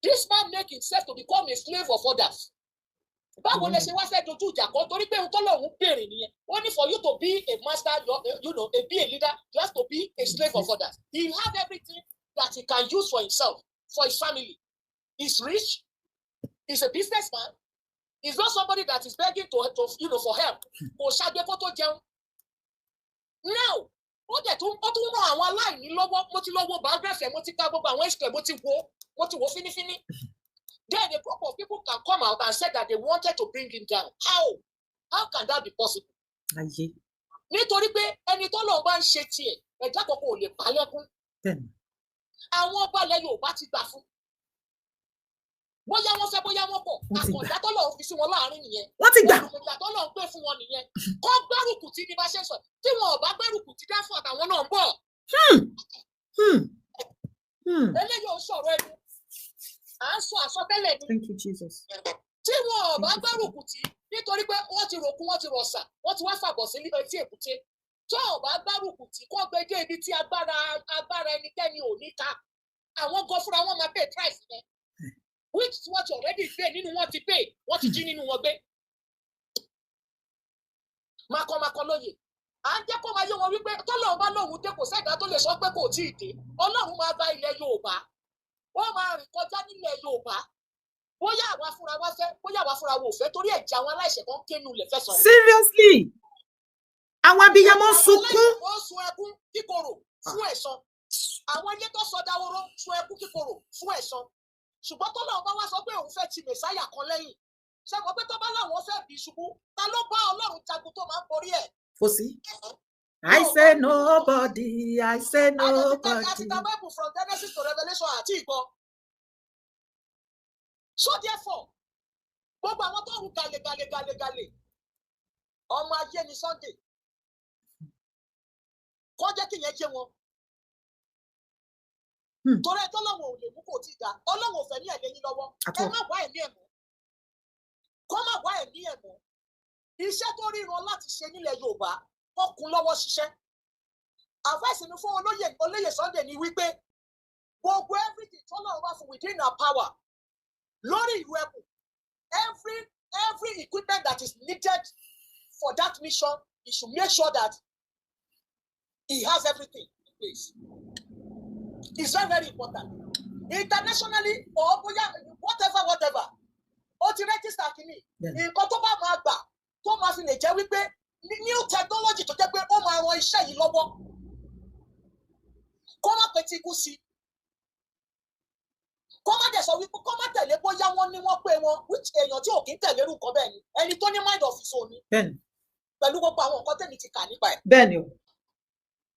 This man make himself to become a slave of others. Báwo lẹ ṣe wá fẹ́ dojú ìjà kọ? Torí pé ohun tọ́lọ́run béèrè nìyẹn. Ó ní for you to be a master, you know, a be a leader, you have to be a slave of others. He have everything that he can use for himself, for his family. He's rich, he's a businessman, he's not somebody that is begging to for help. Kò ṣàgbé kó tó jẹun. Now, ó dẹ̀ tún, ó tún ràn àwọn aláìní lọ́wọ́. Mo ti lọ wo biography ẹ̀, mo ti ka gbogbo àwọn history, mo ti wo fínífíní. Then a group of people can come out and say that they wanted to bring him down. How can that be possible? Ayé. Nítorí pé ẹni tó lọ́n bá ń ṣe tiẹ̀, ẹ̀dá kankan ò lè pa lẹ́kún. Àwọn ọba ilẹ̀ Yorùbá ti gbà fún. Bóyá wọ́n fẹ́, bóyá wọ́n kọ̀, Wọ́n ti gbà. Àkàndá tọ́lọ́run fi sí wọn láàrin nìyẹn. Wọ́n ti gbà. Olùgbèjà tọ́lọ́run gbé fún wọn nìyẹn. Kọ́ gbárùkù tí ní bá ṣe ń sọ. Tí wọn ò bá gbárùkù tí, dáfọ̀ àtàwọn náà ń bọ̀. Eléyìí ò ń sọ̀rọ̀ ẹnu, à ń sọ àsọtẹ́lẹ̀ ni. Thank you, Jesus. Tí wọn ò bá gbárùkù tì, nítorí pé wọ́n ti ròkun, wọ́n ti rọ̀ṣà, wọ́n ti wá fàbọ̀ sí etí èkúté. Tó ò bá gbárùkù tì, kó gbé dé ibi tí agbára ẹnikẹ́ni ò ní ká, àwọn gan fúnra wọn máa pay price yẹn, which wọ́n ti already pay. Nínú wọn ti pay, wọ́n ti jí nínú wọn gbé. Makọmakọ lóye, à ń jẹ́ kó máa yé wọn wípé tọ́lọ́run bá lóun dé, kò sẹ́dá tó lè sọ pé kò tí ì dé. Ọlọ́run máa bá ilẹ̀ Yorùbá, ó máa rìn kọjá nílẹ̀ Yorùbá, bóyá àwa fúnra wa fẹ́, bóyá àwa fúnra wa ò fẹ́, torí ẹ̀jẹ̀ àwọn aláìṣẹ̀ kan kéénu lè fẹ́ sọ. Seriously, àwọn abiyamọ ń sunkún. Ó sun ẹkún kíkorò fún ẹ̀san. Àwọn ilé tó sọ dáwóró sun ẹkún kíkorò fún ẹ̀san. Ṣùgbọ́n tọ́lọ́run bá wá sọ pé òun fẹ́ ti mẹ̀sáyà kan lẹ́yìn, ṣé mo pé tó bá láwọn fẹ́ bí ṣubú, ta ló bá Ọlọ́run jagun tó máa ń borí ẹ̀? Kò sí. I say nobody, I say nobody. Àti ta Bible from Genesis to Revelation àti ìgbọ́. So therefore, gbogbo àwọn tó ń ru gàlè gàlè gàlè gàlè, ọmọ ayé ni Sunday. Kọ́ jẹ́ kí ìyẹn jẹ́ wọn. Torí ẹ tọ́lọ́wọ̀n ò lè mú kò tí ì dá, Ọlọ́run ò fẹ́ ní ẹ̀ lẹ́yìn lọ́wọ́. Ẹ má wá ẹ̀mí ẹ̀ mọ́. Kọ́ má wá ẹ̀mí ẹ̀ mọ́. Iṣẹ́ tó ríran láti ṣe nílẹ̀ Yorùbá, kọ́ kun lọ́wọ́ ṣiṣẹ́. Advice mi fún olóyè Sunday ni wípé gbogbo everything tọ́lọ́run bá fún within our power lórí ìlú ẹkùn, every equipment that is needed for that mission, he should make sure that he has everything in place. It's very, very important. Internationally or bóyá whatever whatever, ó ti register kìíní. Nǹkan tó bá máa gbà tó máa fi lè jẹ́ wípé new technology tó jẹ́ pé ó máa ran iṣẹ́ yìí lọ́wọ́, kó má pe tí ikú sí, kó má dẹ̀ sọ wípé kó má tẹ̀lé bóyá wọ́n ní wọ́n pé wọn, which èèyàn tí ò kí ń tẹ̀lé irú nǹkan bẹ́ẹ̀ ni ẹni tó ní mind of his own ni, pẹ̀lú gbogbo àwọn nǹkan tẹ̀mí ti kà nípa ẹ̀. Bẹ́ẹ̀ni o.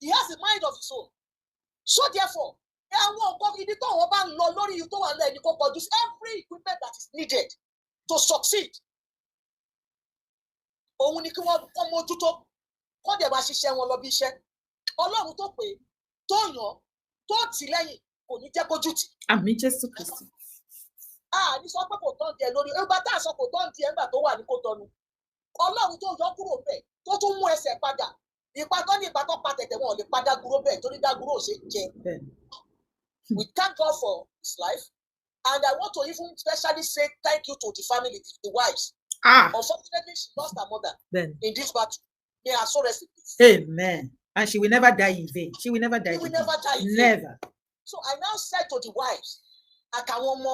He has a mind of his own. So therefore, àwọn nǹkan ibi tó wọn bá ń lọ lórí tó wà lẹ́yìn kó kọjú sí every equipment that is needed to succeed, òun ni kí wọ́n kọ́ mójútó, kọ́ dẹ̀ máa ṣiṣẹ́ wọn lọ bí iṣẹ́. Ọlọ́run tó pè, tó yàn, tó tì lẹ́yìn, kò ní jẹ́ kójú tì. Àmín, Jésù Kristi. A ní sọ pé kò tán díẹ̀ lórí ìgbà tá a sọ kò tán díẹ̀ nígbà tó wà ní Kótọ́nu. Ọlọ́run tó yọ kúrò bẹ́ẹ̀, tó tún mú ẹsẹ̀ padà, ìpa tó ní ìpa tó pa tẹ̀tẹ̀, wọn ò lè pa Dágúró bẹ́ẹ̀, torí Dágúró ò ṣe jẹ. We thank God for his life, and I want to even specially say thank you to the family, the wives. Unfortunately, she lost her mother in this battle. May her soul rest in peace. Amen. And she will never die in vain. She will never die. She will never die in vain. Never. So I now said to the wives, àtàwọn ọmọ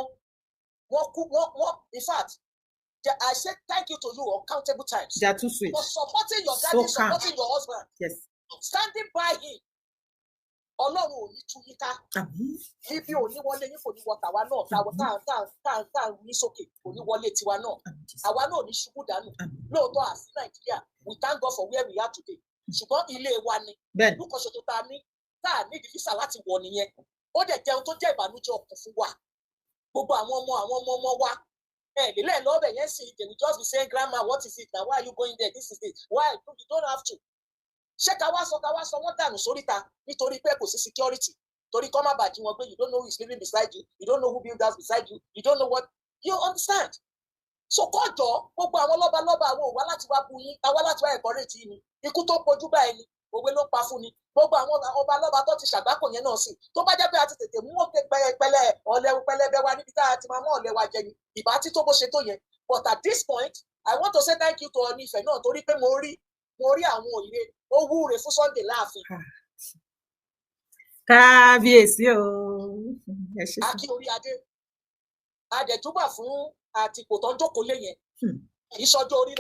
wọn kú wọn, in fact, I say thank you to you uncountable times. They are too sweet. For supporting your daddy, So calm. supporting your husband, standing by him. Ọlọ́run ò ní tú yín ká. Àmín. Ibi ò ní wọlé yín, kò ní wọ tàwa náà, táwa tá à ń ní sókè, kò ní wọlé tiwa náà. Àmín, Jésù. Àwa náà ò ní ṣubú dànù. Àmín. Lóòótọ́, àsí Nàìjíríà, we thank God for where we are today. Ṣùgbọ́n ilé wa ni ìlú kan ṣoṣo tá a ní, tá a nídìí visa láti wọ̀ nìyẹn. Ó dẹ̀ jẹun tó jẹ́ ìbànújẹ́ ọkàn fún wa. Gbogbo àwọn ọmọ wa ẹ lélẹ̀ lọ́bẹ̀ yẹn sì, they will just be saying, "Grandma, what is it now? Why are you going there? This is it. Why you don't have to?" Ṣé ká wá sọ wọ́n dànù sóríta nítorí pé kò sí security, torí kọ́ má bàa jí wọn gbé? You don't know who is living beside you, you don't know who build house beside you, you don't know what you understand. So kọjọ gbogbo àwọn lọ́balọ́ba, àwọn ò wá láti wá bu yín, àwa láti wá encourage yín ni. Ikú tó pojú báyìí ni òwe ló pa fún ni. Gbogbo àwọn ọba lọ́ba tó ti ṣàgbákò yẹn náà sí, tó bá jẹ́ pé a ti tètè mú òkè pẹlẹpẹlẹ ọ̀lẹ pẹlẹbẹ wa níbi tá a ti máa mú ọ̀lẹ wa jẹ ni, ìbá tí tó bó ṣe tó yẹn. But at this point, I want to say thank you to Ọọ̀ni Ifẹ̀ náà, torí pé mo rí àwọn òye ó wúre fún Sunday láàfin. Kábíyèsí o, ẹ ṣe. Akí orí adé, adẹ̀túbà fún àtìpó tó ń jókòó lé yẹn. Ìṣọjọ́ orí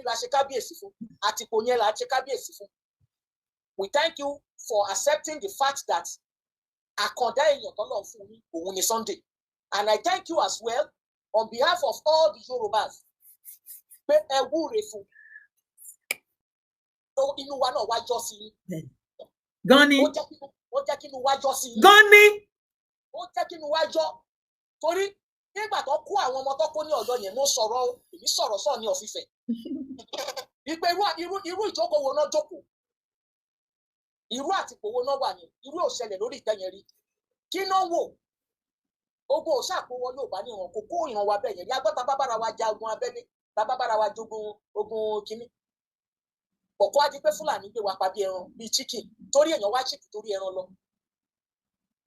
la ṣe kábíyèsí fún, àtìpó yẹn la ṣe kábíyèsí fún. We thank you for accepting the fact that àkàndá èèyàn tó lọ fún yín òun ni Sunday, and I thank you as well on behalf of all the Yorubas pé ẹ wúre fún. Inú wa náà wá jọ sí yín. Gan ni. Ó jẹ́ kí inú wa jọ sí yín. Gan ni. Ó jẹ́ kí inú wa jọ, torí nígbà tó kó àwọn ọmọ tó kó ní Ọ̀yọ́ yẹn, mo sọ̀rọ̀, èmi sọ̀rọ̀ sọ̀ ní ọ̀fífẹ́ wípé irú ìjókòó wo náà jókòó. Irú àtìpó wo náà wà ní irú ò ṣẹlẹ̀ lórí ìtẹ́ yẹn rí. Kí náà wò? Ogun ò ṣàkówọ Yorùbá ní ìran kò kó ìran wa bẹ́ẹ̀ yẹn rí. Agbọ́ta bábára wa ja ogun abẹ́lé, bábára wa jogun ogun kínní. Kọ̀kọ́ á di pé Fúlàní gbé wa pa bí ẹran bíi chicken, torí èèyàn wá chicken torí ẹran lọ.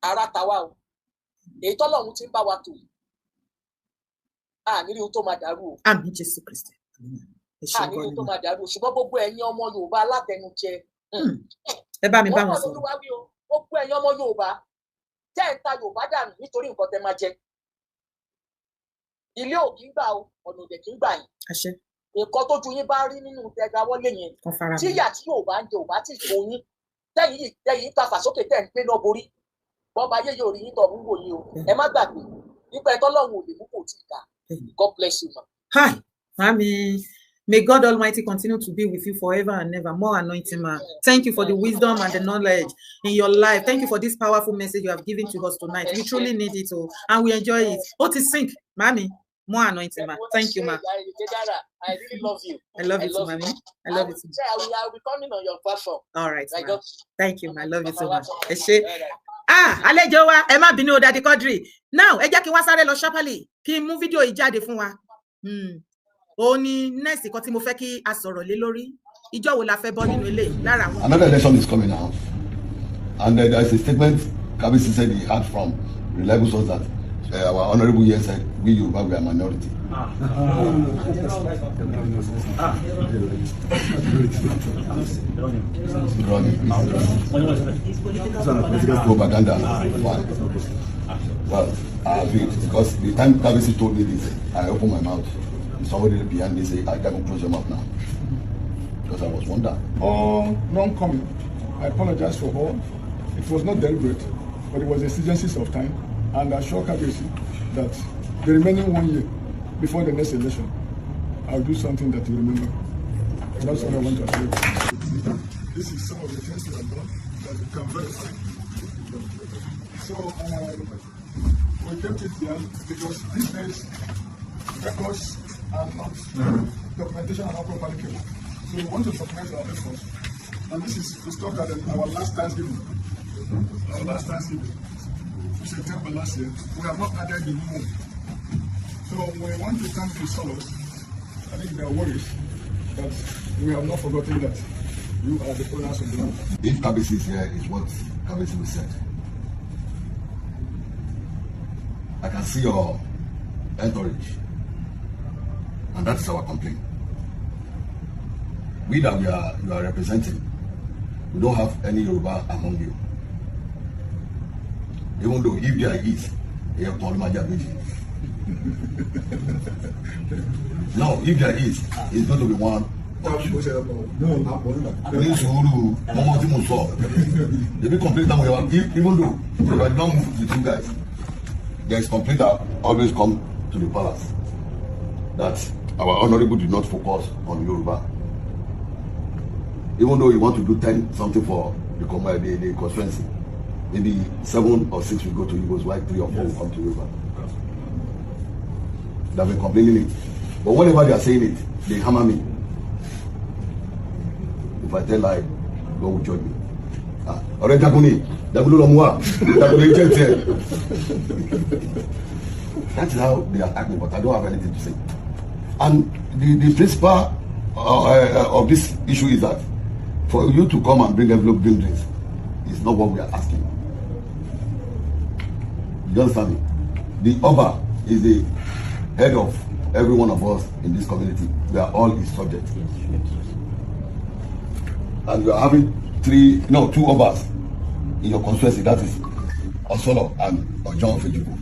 Ara ta wa o. Èyí tọ́lọ́run ti ń bá wa tò yìí. A ní rí ohun tó máa dàrú o. Àmín Jésù Kristi. A ní rí ohun tó máa dàrú o. Ṣùgbọ́n gbogbo ẹ̀yin ọmọ Yorùbá alátẹnujẹ. Ẹ bá mi bá wọn sọ̀rọ̀. Gbogbo ẹ̀yin ọmọ Yorùbá tẹ́ ń ta Yorùbá dànù nítorí nǹkan tẹ́ máa jẹ. Ilé ò kí ń gbà o, ọ̀nà òdẹ̀ kí ń gbà yín. Nǹkan tójú yín bá rí nínú tẹ́ga wọlé yẹn. Tíyà tí Yorùbá ń jẹ ò bá tì tó yín. Tẹ́yìn ta fàsókè tẹ́ ń gbé náà borí. Bọ́ba ayé yóò rí yín tọ̀ ń wò yín o. Ẹ má gbàgbé nípa ẹ̀tọ́ lọ́hùn ò lè mú kò tí ì dá. God bless you, ma. Hi, mami. May God Almighty continue to be with you forever and ever. More anointing, ma. Thank you for the wisdom and the knowledge in your life. Thank you for this powerful message you have given to us tonight. We truly need it, oh, and we enjoy it. Ó ti sink, mami. More anointing, ma. Thank you, ma. I really love you. I love you too, mami. I love you too. I will be coming on your platform. All right, ma. Thank you, ma. I love you so much. Ẹ ṣé. Ah, àlejò wa, ẹ má bínú o, Daddy Quadri. Now, ẹ jẹ́ kí n wá sáré lọ sharply kí n mú fídíò yìí jáde fún wa. Ó ní next kan tí mo fẹ́ kí a sọ̀rọ̀ lé lórí. Ìjọ wo la fẹ́ bọ́ nínú ilé lára àwọn. Another election is coming now, and there is a statement Kabisi said he had from reliable source that our honourable here said we Yoruba we are minority. Running. Propaganda. Well, I agree, because the time Kabisi told me this, I opened my mouth. Somebody behind me say, I can't close your mouth now. Because I was wondering. All non-coming. I apologize for all. It was not deliberate, but it was exigencies of time. And I assure Kabisi that the remaining 1 year before the next election, I'll do something that you remember. And that's what I want to assure you. This is some of the things we have done that you can verify. So we kept it here because these days, records are not, documentation are not properly kept. So we want to document our efforts. And this is to stop at our last Thanksgiving. Our last Thanksgiving. September last year, we have not added the new one. So we want to thank the Solos. I think there are worries that we have not forgotten that you are the owners of the land. If Kabisi is here, is what Kabisi will said. I can see your entourage, and that is our complaint. We that you are representing, we don't have any Yoruba among you. Even though if there is, no, if there is, it's going to be one or two. They be complaint that we have, even though they have not moved the two guys, there is complaint that always come to the palace that our honorable did not focus on Yoruba. Even though you want to do 10 something for the constituency, maybe 7 or 6 will go to Igbos, while 3 or 4 will come to Yoruba. They have been complaining it. But whenever they are saying it, they hammer me. If I tell lie, God will judge me. Ọ̀rẹ́ Jaguni, Jaguni ló mú wa, Jaguni jẹ́ tiẹ̀. That is how they attack me, but I don't have anything to say. And the principal of this issue is that for you to come and bring envelope, bring drinks, is not what we are asking. You understand me? The Oba is the head of every one of us in this community. We are all his subjects. And you are having 2 Obas in your constituency, that is Osolo and Ojon of Ejigbo.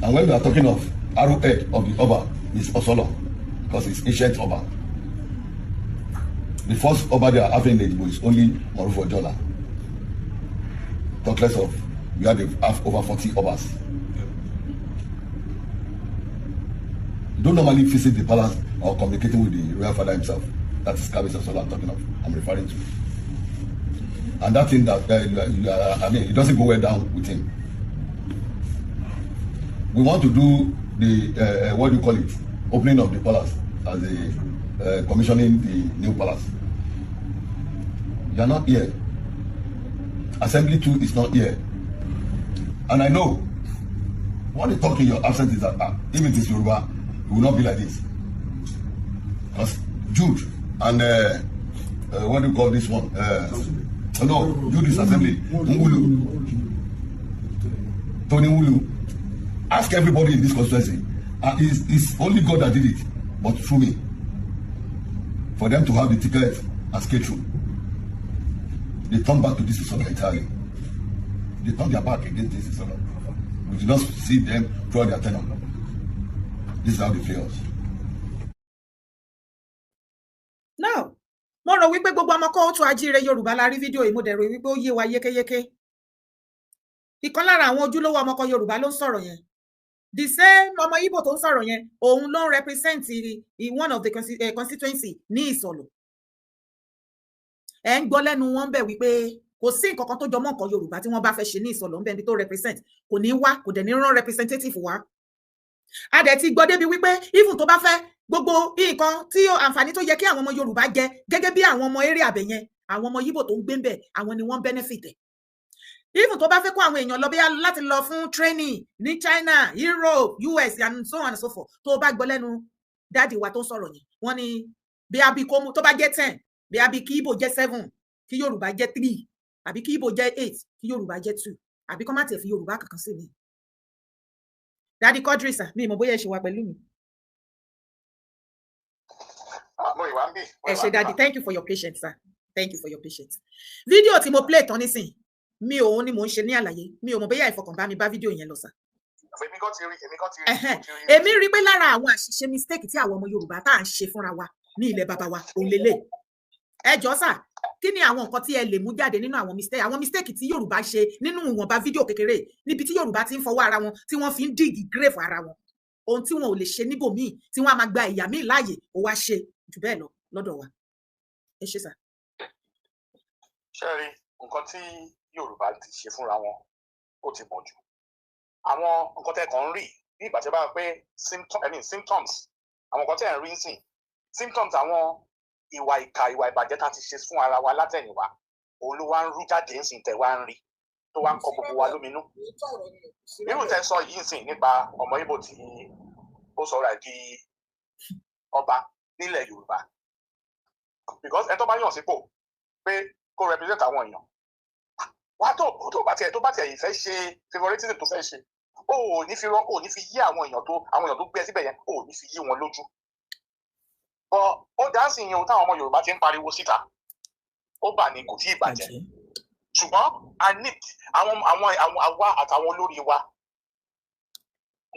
And when we are talking of arrowhead of the Oba, it's Osolo, because it's ancient Oba. The first Oba they are having in Ejigbo is only Morufo Ojola. Talk less of, we have over 40 Obas. You don't normally visit the palace or communicating with the royal father himself. That is Kabisi Osolo I'm talking of, I'm referring to. And that thing that, I mean, it doesn't go well down with him. We want to do the, what do you call it, opening of the palace as a commissioning the new palace. You are not here. Assembly 2 is not here. And I know what they talk in your absence is that if it is Yoruba, it will not be like this. Because Jude and what do you call this one? No, Jude is Assembly. Nwulu. Tony Nwulu. Ask everybody in this constituency. It's only God that did it, but through me. For them to have the ticket and skate through. They turn back to this Isolo entirely. They turn their back against this Isolo. We did not see them throughout their tenure. This is how they play us. Now, mo rò wípé gbogbo ọmọ káàárọ̀ oòjíire Yorùbá la rí fídíò yìí. Mo dẹ̀ rò wípé ó yé wa yékéyéké. Ìkan lára àwọn ojúlówó ọmọkọ Yorùbá ló ń sọ̀rọ̀ yẹn. The same ọmọ Ìgbò tó ń sọ̀rọ̀ yẹn, òun ló ń represent one of the constituency ní Ìsọ̀lọ̀. Ẹ ń gbọ́ lẹ́nu wọn bẹ̀ wípé kò sí nǹkan kan tó jọmọ́ nǹkan Yorùbá tí wọ́n bá fẹ́ ṣe ní Ìsọ̀lọ̀ ńbẹ̀. Níbi tó represent, kò ní wá, kò dẹ̀ ní rán representative wá. A dẹ̀ ti gbọ́ débi wípé even tó bá fẹ́ gbogbo nǹkan tí àǹfààní tó yẹ kí àwọn ọmọ Yorùbá jẹ gẹ́gẹ́ bí àwọn ọmọ area abẹ yẹn, àwọn ọmọ Yíbò tó ń gbé ń bẹ̀, àwọn ni wọ́n benefit ẹ̀. Even tó bá fẹ́ kó àwọn èèyàn lọ bí láti lọ fún training ní China, Europe, US and so on and so forth, tó bá gbọ́ lẹ́nu daddy wa tó ń sọ̀rọ̀ yẹn, wọ́n ní bí a bí kó mú tó bá jẹ́ 10, bí a bí kí Ìgbò jẹ́ 7, kí Yorùbá jẹ́ 3, àbí kí Ìgbò jẹ́ 8, kí Yorùbá jẹ́ 2, àbí kọ́ má tiẹ̀ fi Yorùbá kankan sí mi. Daddy Quadri sir, mi ì mọ̀ bóyá ẹ ṣe wà pẹ̀lú mi. Mo ìwà ń bì. Ẹ ṣé, daddy. Thank you for your patience, sir. Thank you for your patience. Fídíò tí mo play tán nísìn mi ò ní mò ń ṣe ní àlàyé. Mi ò mọ̀ bóyá ìfọkànbá mi bá fídíò yẹn lọ, sir. Èmi kan ti rí, èmi kan ti rí. Èmi rí pé lára àwọn àṣìṣe, mistake tí àwọn ọmọ Yorùbá tá à ń ṣe fúnra wa ní ilẹ̀ bàbá wa òun lélẹ̀. Ẹ jọ sà, kí ni àwọn nǹkan tí ẹ lè mú jáde nínú àwọn mistake tí Yorùbá ṣe nínú ìwọ̀nba fídíò kékeré, níbi tí Yorùbá ti ń fọwọ́ ara wọn, tí wọ́n fi ń dig grave ara wọn, ohun tí wọn ò lè ṣe níbòmíì, tí wọ́n á máa gba ìyà míì láàyè, ó wá ṣe jù bẹ́ẹ̀ lọ lọ́dọ̀ wa? Ẹ ṣé, sà. Ṣé rí nǹkan tí Yorùbá ti ṣe fúnra wọn, ó ti pọ̀ jù. Àwọn nǹkan tẹ́ kàn ń rí bí ìgbà tí a bá pé symptom, I mean symptoms, àwọn nǹkan tẹ́ ń rí ń sìn, symptoms àwọn ìwà ìkà, ìwà ìbàjẹ́ tá a ti ṣe fún ara wa látẹ̀yìnwá, òun ló wá ń rú jáde ń sìn, tẹ̀ wá ń rí tó wá ń kọ gbogbo wa lóminú. Irú tẹ́ sọ yìí ń sìn nípa ọmọ Ìgbò tí ó sọ̀rọ̀ ẹ̀ di ọba nílẹ̀ Yorùbá, because ẹni tó bá yàn sípò pé kó represent àwọn èèyàn wá, tó bá tiẹ̀ yìí fẹ́ ṣe favoritism tó fẹ́ ṣe, ó ò ní fi rán, ó ò ní fi yí àwọn èèyàn tó gbé síbẹ̀ yẹn, ó ò ní fi yí wọn lójú. Bọ ó dá sí ìyẹn ohun táwọn ọmọ Yorùbá ti ń pariwo síta, ó bà ní kò tí ì bàjẹ́, ṣùgbọ́n a need àwọn àwa àtàwọn olórí wa,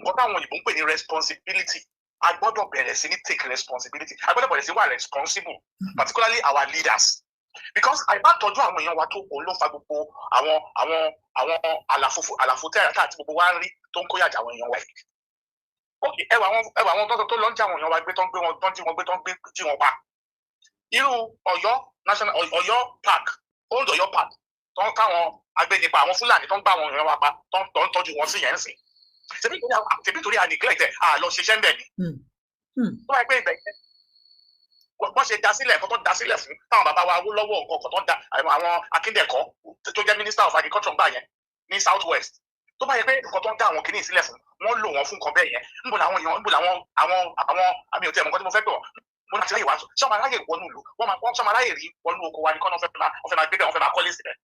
nǹkan táwọn òyìnbó ń pè ní responsibility. A gbọ́dọ̀ bẹ̀rẹ̀ sí ní take responsibility. A gbọ́dọ̀ bẹ̀rẹ̀ sí wà responsible, particularly our leaders, because àìbá tọ́jú àwọn èèyàn wa tó, òun ló ń fa gbogbo àwọn àlàfo tẹ́ra tá àti gbogbo wa ń rí tó ń kó yàjà àwọn èèyàn wa yìí. Ok, ẹwà àwọn tó lọ ń jí àwọn èèyàn wa gbé, tó ń gbé wọn, tó ń jí wọn gbé, tó ń gbé jí wọn pa. Irú Ọ̀yọ́ National, Ọ̀yọ́ Park, Old Ọ̀yọ́ Park, tó ń káwọn agbẹnipa, àwọn Fúlàní tó ń gbá àwọn èèyàn wa pa, tó ń tọ́jú wọn sí yẹn ń sìn. Ṣebí torí a neglect ẹ̀, à lọ ṣiṣẹ́ ń bẹ̀ ni. Tó bá yẹ pé ibẹ̀ yẹn wọ́n ṣe dá sílẹ̀, ẹ̀kọ́ tó dá sílẹ̀ fún táwọn bàbá wa Awólọ́wọ̀ nǹkan tó da, àwọn Akíndẹ̀kọ́ tó jẹ́ minister of agriculture gbà yẹn ní South West, tó bá yẹ pé nǹkan tó ń dá àwọn kìíní sílẹ̀ fún, wọ́n lò wọ́n fún nǹkan bẹ́ẹ̀ yẹn, níbo làwọn èèyàn, níbo làwọn àwọn àmì òtí ẹ̀mọ́ nǹkan tí mo fẹ́ pè wọ́n, mo láti ráyè wá ṣé ọmọ aráyè wọnú ìlú wọ́n máa wọ́n ṣé ọmọ aráyè rí wọnú oko wa ní kọ́nà wọ́n fẹ́ máa gbé bẹ́ẹ̀, wọ́n fẹ́ máa kọ́lé síbẹ̀?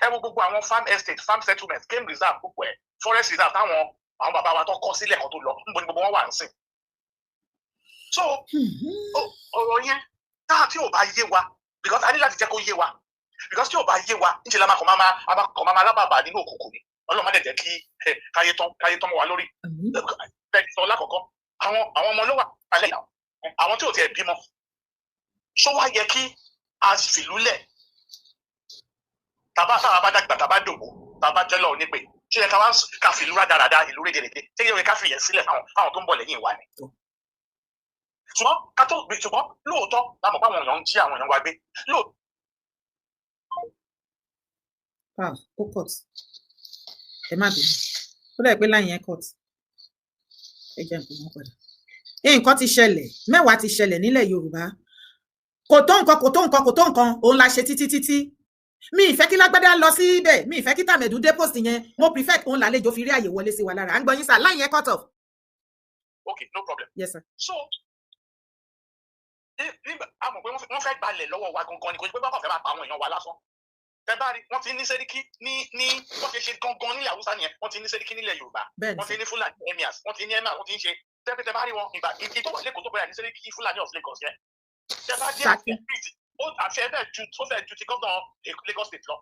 Ẹ wo gbogbo àwọn farm estate, farm settlement, game reserve, gbogbo ẹ̀, forest reserve táwọn àwọn bàbá wa tó kọ́ sílẹ̀ kan tó lọ, níbo ni gbogbo wọn wà ń sìn? So ọ̀rọ̀ yẹn táà tí ò bá yé wa, because a ní láti jẹ́ kó yé wa, because tí ò bá yé wa, níṣẹ́ la máa kàn máa a máa kàn máa lábàbà nínú òkùnkùn ni. Ọlọ́run má dẹ̀ jẹ́ kí káyé tán mọ́ wa lórí. Bẹ́ẹ̀ sọ lákọ̀ọ́kọ́, àwọn ọmọ ló wà alẹ́ yà, àwọn tí ò tiẹ̀ bímọ, ṣó wá yẹ kí a fìlú lẹ̀? Tàbá táwa bá dàgbà, tàbá dògbò, tàbá jẹ́ lọ́ọ̀ nípè, ṣé yẹ ká wá ká fìlú rádaràda, ìlú rédèrèdè? Ṣé yẹ ká fìyẹn sílẹ̀ fáwọn tó ń bọ̀ lẹ́yìn wa ni? Ṣùgbọ́n ká tó, ṣùgbọ́n lóòótọ́ la mọ̀ pé àwọn èèyàn ń jí àwọn èèyàn wa gbé lóòótọ́. Ah, ó cut. Ẹ má bínú, ó dẹ̀ pé láyìn yẹn cut. Ẹ jẹ́ nǹkan wọn padà. Nǹkan ti ṣẹlẹ̀, mẹ́wàá ti ṣẹlẹ̀ nílẹ̀ Yorùbá. Kò tó nǹkan, kò tó nǹkan, kò tó nǹkan. Òun la ṣe títí títí. Mi ìfẹ́ kí lágbádá lọ síbẹ̀, mi ìfẹ́ kí tàmẹ̀dù dé post yẹn. Mo prefer òun làlejò fi rí àyè wọlé sí wa lára. À ń gbọ́ yín sir, line yẹn cut off. Okay, no problem. Yes sir. So nígbà a mọ̀ pé wọ́n fẹ́ gbalẹ̀ lọ́wọ́ wa gangan ni, kò sí pé bákan fẹ́ máa pa àwọn èèyàn wa lásán. Tẹ bá rí, wọ́n ti ní sẹ́ríkì ní wọ́n ṣe ṣe gangan nílẹ̀ Haúsá nìyẹn. Wọ́n ti ní sẹ́ríkì nílẹ̀ Yorùbá. Wọ́n ti ní Fúlàní emirs, wọ́n ti ní emir, wọ́n ti ń ṣe. Tẹ́ bá rí wọn ìgbà ìdí tó wà lẹ́kọ̀ọ́ tó bẹ̀rẹ̀ ní sẹ́ríkì Fúlàní of Lagos yẹn, tẹ́ bá dé Ṣakí. àti ó àti ẹ bẹ́ẹ̀ ju tó fẹ́ ju ti gómìnà Lagos State lọ.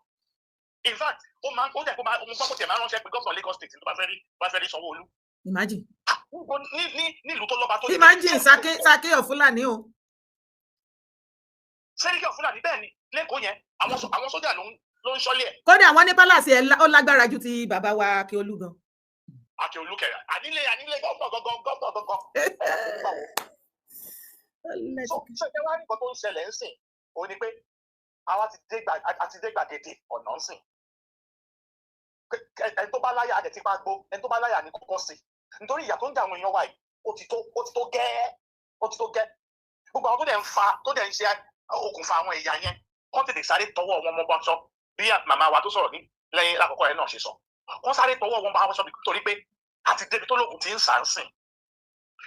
In fact, ó máa ó dẹ̀ kó máa ó mú kọ́kọ́ tẹ̀ máa ránṣẹ́ pé gómìnà Lagos State tó bá fẹ́ rí Sanwó-Olú. Imagine. Ní nílùú tó lọ́ba tó ní. Imagine, Sake, Sake of Fúlàní o. Sẹ́ríkì of Fúlàní, bẹ́ẹ̀ ni, lẹ́kọ̀ọ́ yẹn, àwọn sójà ló ń ṣọ́lé ẹ̀. Kódà wọ́n ní palace ẹ̀ ó lágbára ju ti bàbá wa Akíolú gan. Akíolú kẹrẹ, ànílé gómìnà gangan, gómìnà gangan. So ṣe ẹ wá rí nǹkan tó ń ṣẹlẹ̀ ń sìn, òun ni pé àwa ti dé gbà àti dé gbàgede ọ̀nà ń sìn. Ẹni tó bá láyà àdẹ̀ tí máa gbó, ẹni tó bá láyà ní kókó sí, nítorí ìyà tó ń dà àwọn èèyàn wa yìí, ó ti tó, ó ti tó gẹ́ẹ́, ó ti tó gẹ́. Gbogbo àwọn tó dẹ̀ ń fa, tó dẹ̀ ń ṣe okùnfà àwọn ìyà yẹn, wọ́n tètè sáré tọwọ́ wọn mọ́ bọ́sọ, bí màmá wa tó sọ̀rọ̀ ní lẹ́yìn lákòókò yẹn náà ṣe sọ, wọ́n sáré tọwọ́ wọn bá wọn sọ, nítorí pé àti débi tó lókun ti ń sà ń sìn.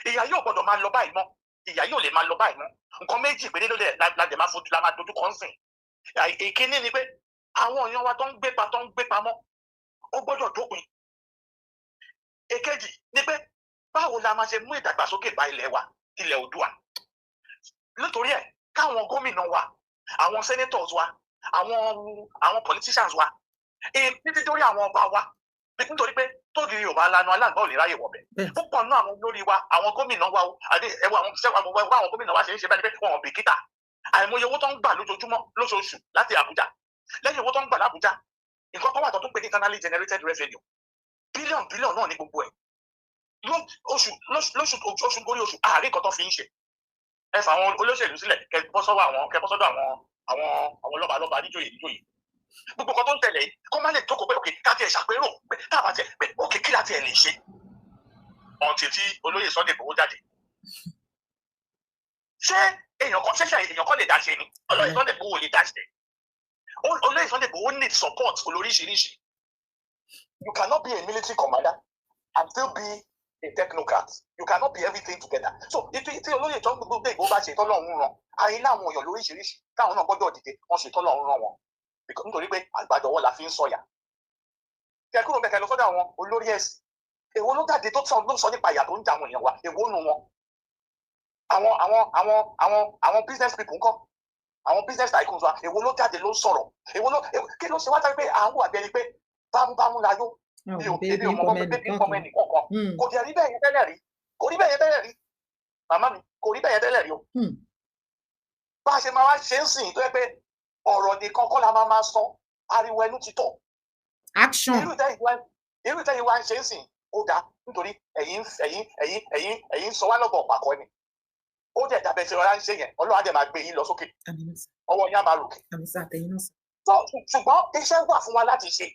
Ìyà yóò gbọ́dọ̀ máa lọ báyìí mọ́, ìyà yóò lè máa lọ báyìí mọ́. Nǹkan méjì péré ló dẹ̀ la dẹ̀ máa fojú la máa dojú kọ ń sìn. Ìkíní ni pé àwọn èèyàn wa tó ń gbé pa, tó ń gbé pamọ́, ó gbọ́dọ̀ dópin. Èkejì ni pé báwo la máa ṣe mú ìdàgbàsókè bá ilẹ̀ wa, ilẹ̀ Oòduà. Nítorí ẹ̀, káwọn gómìnà wa, àwọn senators wa, àwọn politicians wa, títí dórí àwọn ọba wa, nítorí pé tóògì Yorùbá lanu, aláǹgbá ò lè ráyè wọ̀bẹ̀. Púpọ̀ náà àwọn olórí wa, àwọn gómìnà wa o, àdé ẹwọ àwọn ṣẹ́ àwọn àwọn gómìnà wa ṣe ń ṣe bẹ́ẹ̀ ni pé wọn ò bìkítà. Àìmọye owó tó ń gbà lójoojúmọ́, lóṣooṣù láti Àbújá. Lẹ́yìn owó tó ń gbà l'Àbújá, nǹkan kan wà tó tún pè ní internally generated revenue. Billion billion náà ní gbogbo ẹ̀. Oṣù lóṣù, oṣù gorí oṣù, àárín nǹkan tó fi ń ṣe. Ẹ fà àwọn olóṣèlú sílẹ̀, kẹ bọ́ sọ́wọ́ àwọn, kẹ bọ́ sọ́dọ̀ àwọn lọ́balọ́ba, níjòyè níjòyè. Gbogbo nǹkan tó ń tẹ̀lé yìí, kó má lè jókòó pé òkè ká tiẹ̀ ṣàpérò pé tá a bá tiẹ̀ pé òkè kí la tiẹ̀ lè ṣe. Ọ̀ǹtì tí olóyè Sunday Igboho jáde, ṣé èèyàn kan ṣẹ̀ṣẹ̀ èèyàn kan lè dá ṣe ni? Olóyè Sunday Igboho lè dá ṣe. Olóyè Sunday Igboho need support olóríṣiríṣi. You cannot be a military commander and still be a technocrat. You cannot be everything together. So tí olóyè tó ń gbogbo Igboho bá ṣe tọ́lọ́run ràn ayé láwọn èèyàn lóríṣiríṣi táwọn náà gbọ́dọ̀ dìde, wọ́n ṣe tọ́lọ́run ràn wọ́n, nítorí pé àgbàjọwọ́ la fi ń sọ̀yà. Kẹ kúrò bẹ́ẹ̀, kẹ lọ sọ́dọ̀ àwọn olórí ẹ̀sìn. Èwo ló jáde tó sọ, ló sọ nípa ìyà tó ń jà àwọn èèyàn wa? Èwo nu wọn? Àwọn business people ńkọ́? Àwọn business tycoons wa, èwo ló jáde ló ń sọ̀rọ̀? Èwo ló kí ló ṣe wá sáré pé à ń wà bí ẹni pé bámúbámú la yó? Mi ò èmi ò mọ̀ pé bébí ń pọmọ ẹnì kọ̀ọ̀kan. Kò jẹ́ rí bẹ́ẹ̀ yẹn tẹ́lẹ̀ rí, kò rí bẹ́ẹ̀ yẹn tẹ́lẹ̀ rí, màmá mi, kò rí bẹ́ẹ̀ yẹn tẹ́lẹ̀ rí o. Bá a ṣe máa wá ṣe ń sìn tó yẹ pé ọ̀rọ̀ nìkan kọ́ la máa máa sọ, ariwo ẹnu ti tọ̀. Action. Irú ìtẹ́yìn wá ń ṣe ń sìn, ó dáa, nítorí ẹ̀yin sọ wá lọ́bọ̀ pàkọ́ ni. Ó dẹ̀ dàbẹ̀ ṣe ọ̀rá ń ṣe yẹn, Ọlọ́run á dẹ̀ máa gbé yín lọ sókè, ọwọ́ yín á máa ròkè. Àmín sir, àtẹ̀yìn náà sir. Ṣùgbọ́n iṣẹ́ wà fún wa láti ṣe.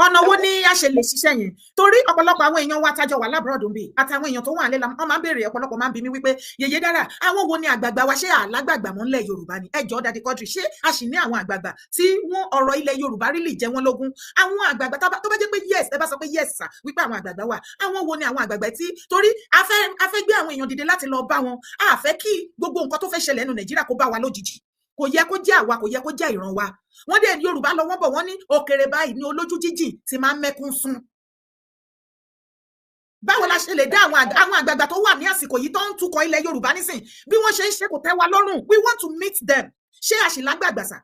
Ọ̀nà wo ni a ṣe lè ṣiṣẹ́ yẹn? Torí ọ̀pọ̀lọpọ̀ àwọn èèyàn wa tájọ wà l'abroad ń bì, àtàwọn èèyàn tó wà nílẹ̀, wọ́n máa ń béèrè, ọ̀pọ̀lọpọ̀ máa ń bi mí wípé, "Yèyé Dára, àwọn wo ni àgbààgbà wa? Ṣé àlágbàgbà mọ́ ńlẹ̀ Yorùbá ni?" Ẹ jọ̀ọ́, Daddy Quadri, ṣé a sì ní àwọn àgbààgbà tí wọ́n ọ̀rọ̀ ilẹ̀ Yorùbá rí lè jẹ wọ́n lógún? Àwọn àgbààgbà tó bá jẹ́ pé yes, ẹ bá sọ pé yes sir, wípé àwọn àgbààgbà wà, àwọn wo ni àwọn àgbààgbà tí? Torí a fẹ́ gbé àwọn èèyàn dìde láti lọ bá wọn. A fẹ́ kí gbogbo nǹkan tó fẹ́ ṣẹlẹ̀ nínú Nàìjíríà kó bá wa lójijì. Kò yẹ kó jẹ́ àwa, kò yẹ kó jẹ́ ìran wa. Wọ́n dẹ̀ Yorùbá lọ, wọ́n bọ̀, wọ́n ní òkèrè báyìí ní olójú jíjìn tí máa ń mẹ́kún sún. Báwo la ṣe lè dá àwọn àgbààgbà tó wà ní àsìkò yìí tó ń tukọ̀ ilẹ̀ Yorùbá nísìn, bí wọ́n ṣe ń ṣe kò tẹ́ wa lọ́rùn? We want to meet them. Ṣé a sì lágbàgbà sà?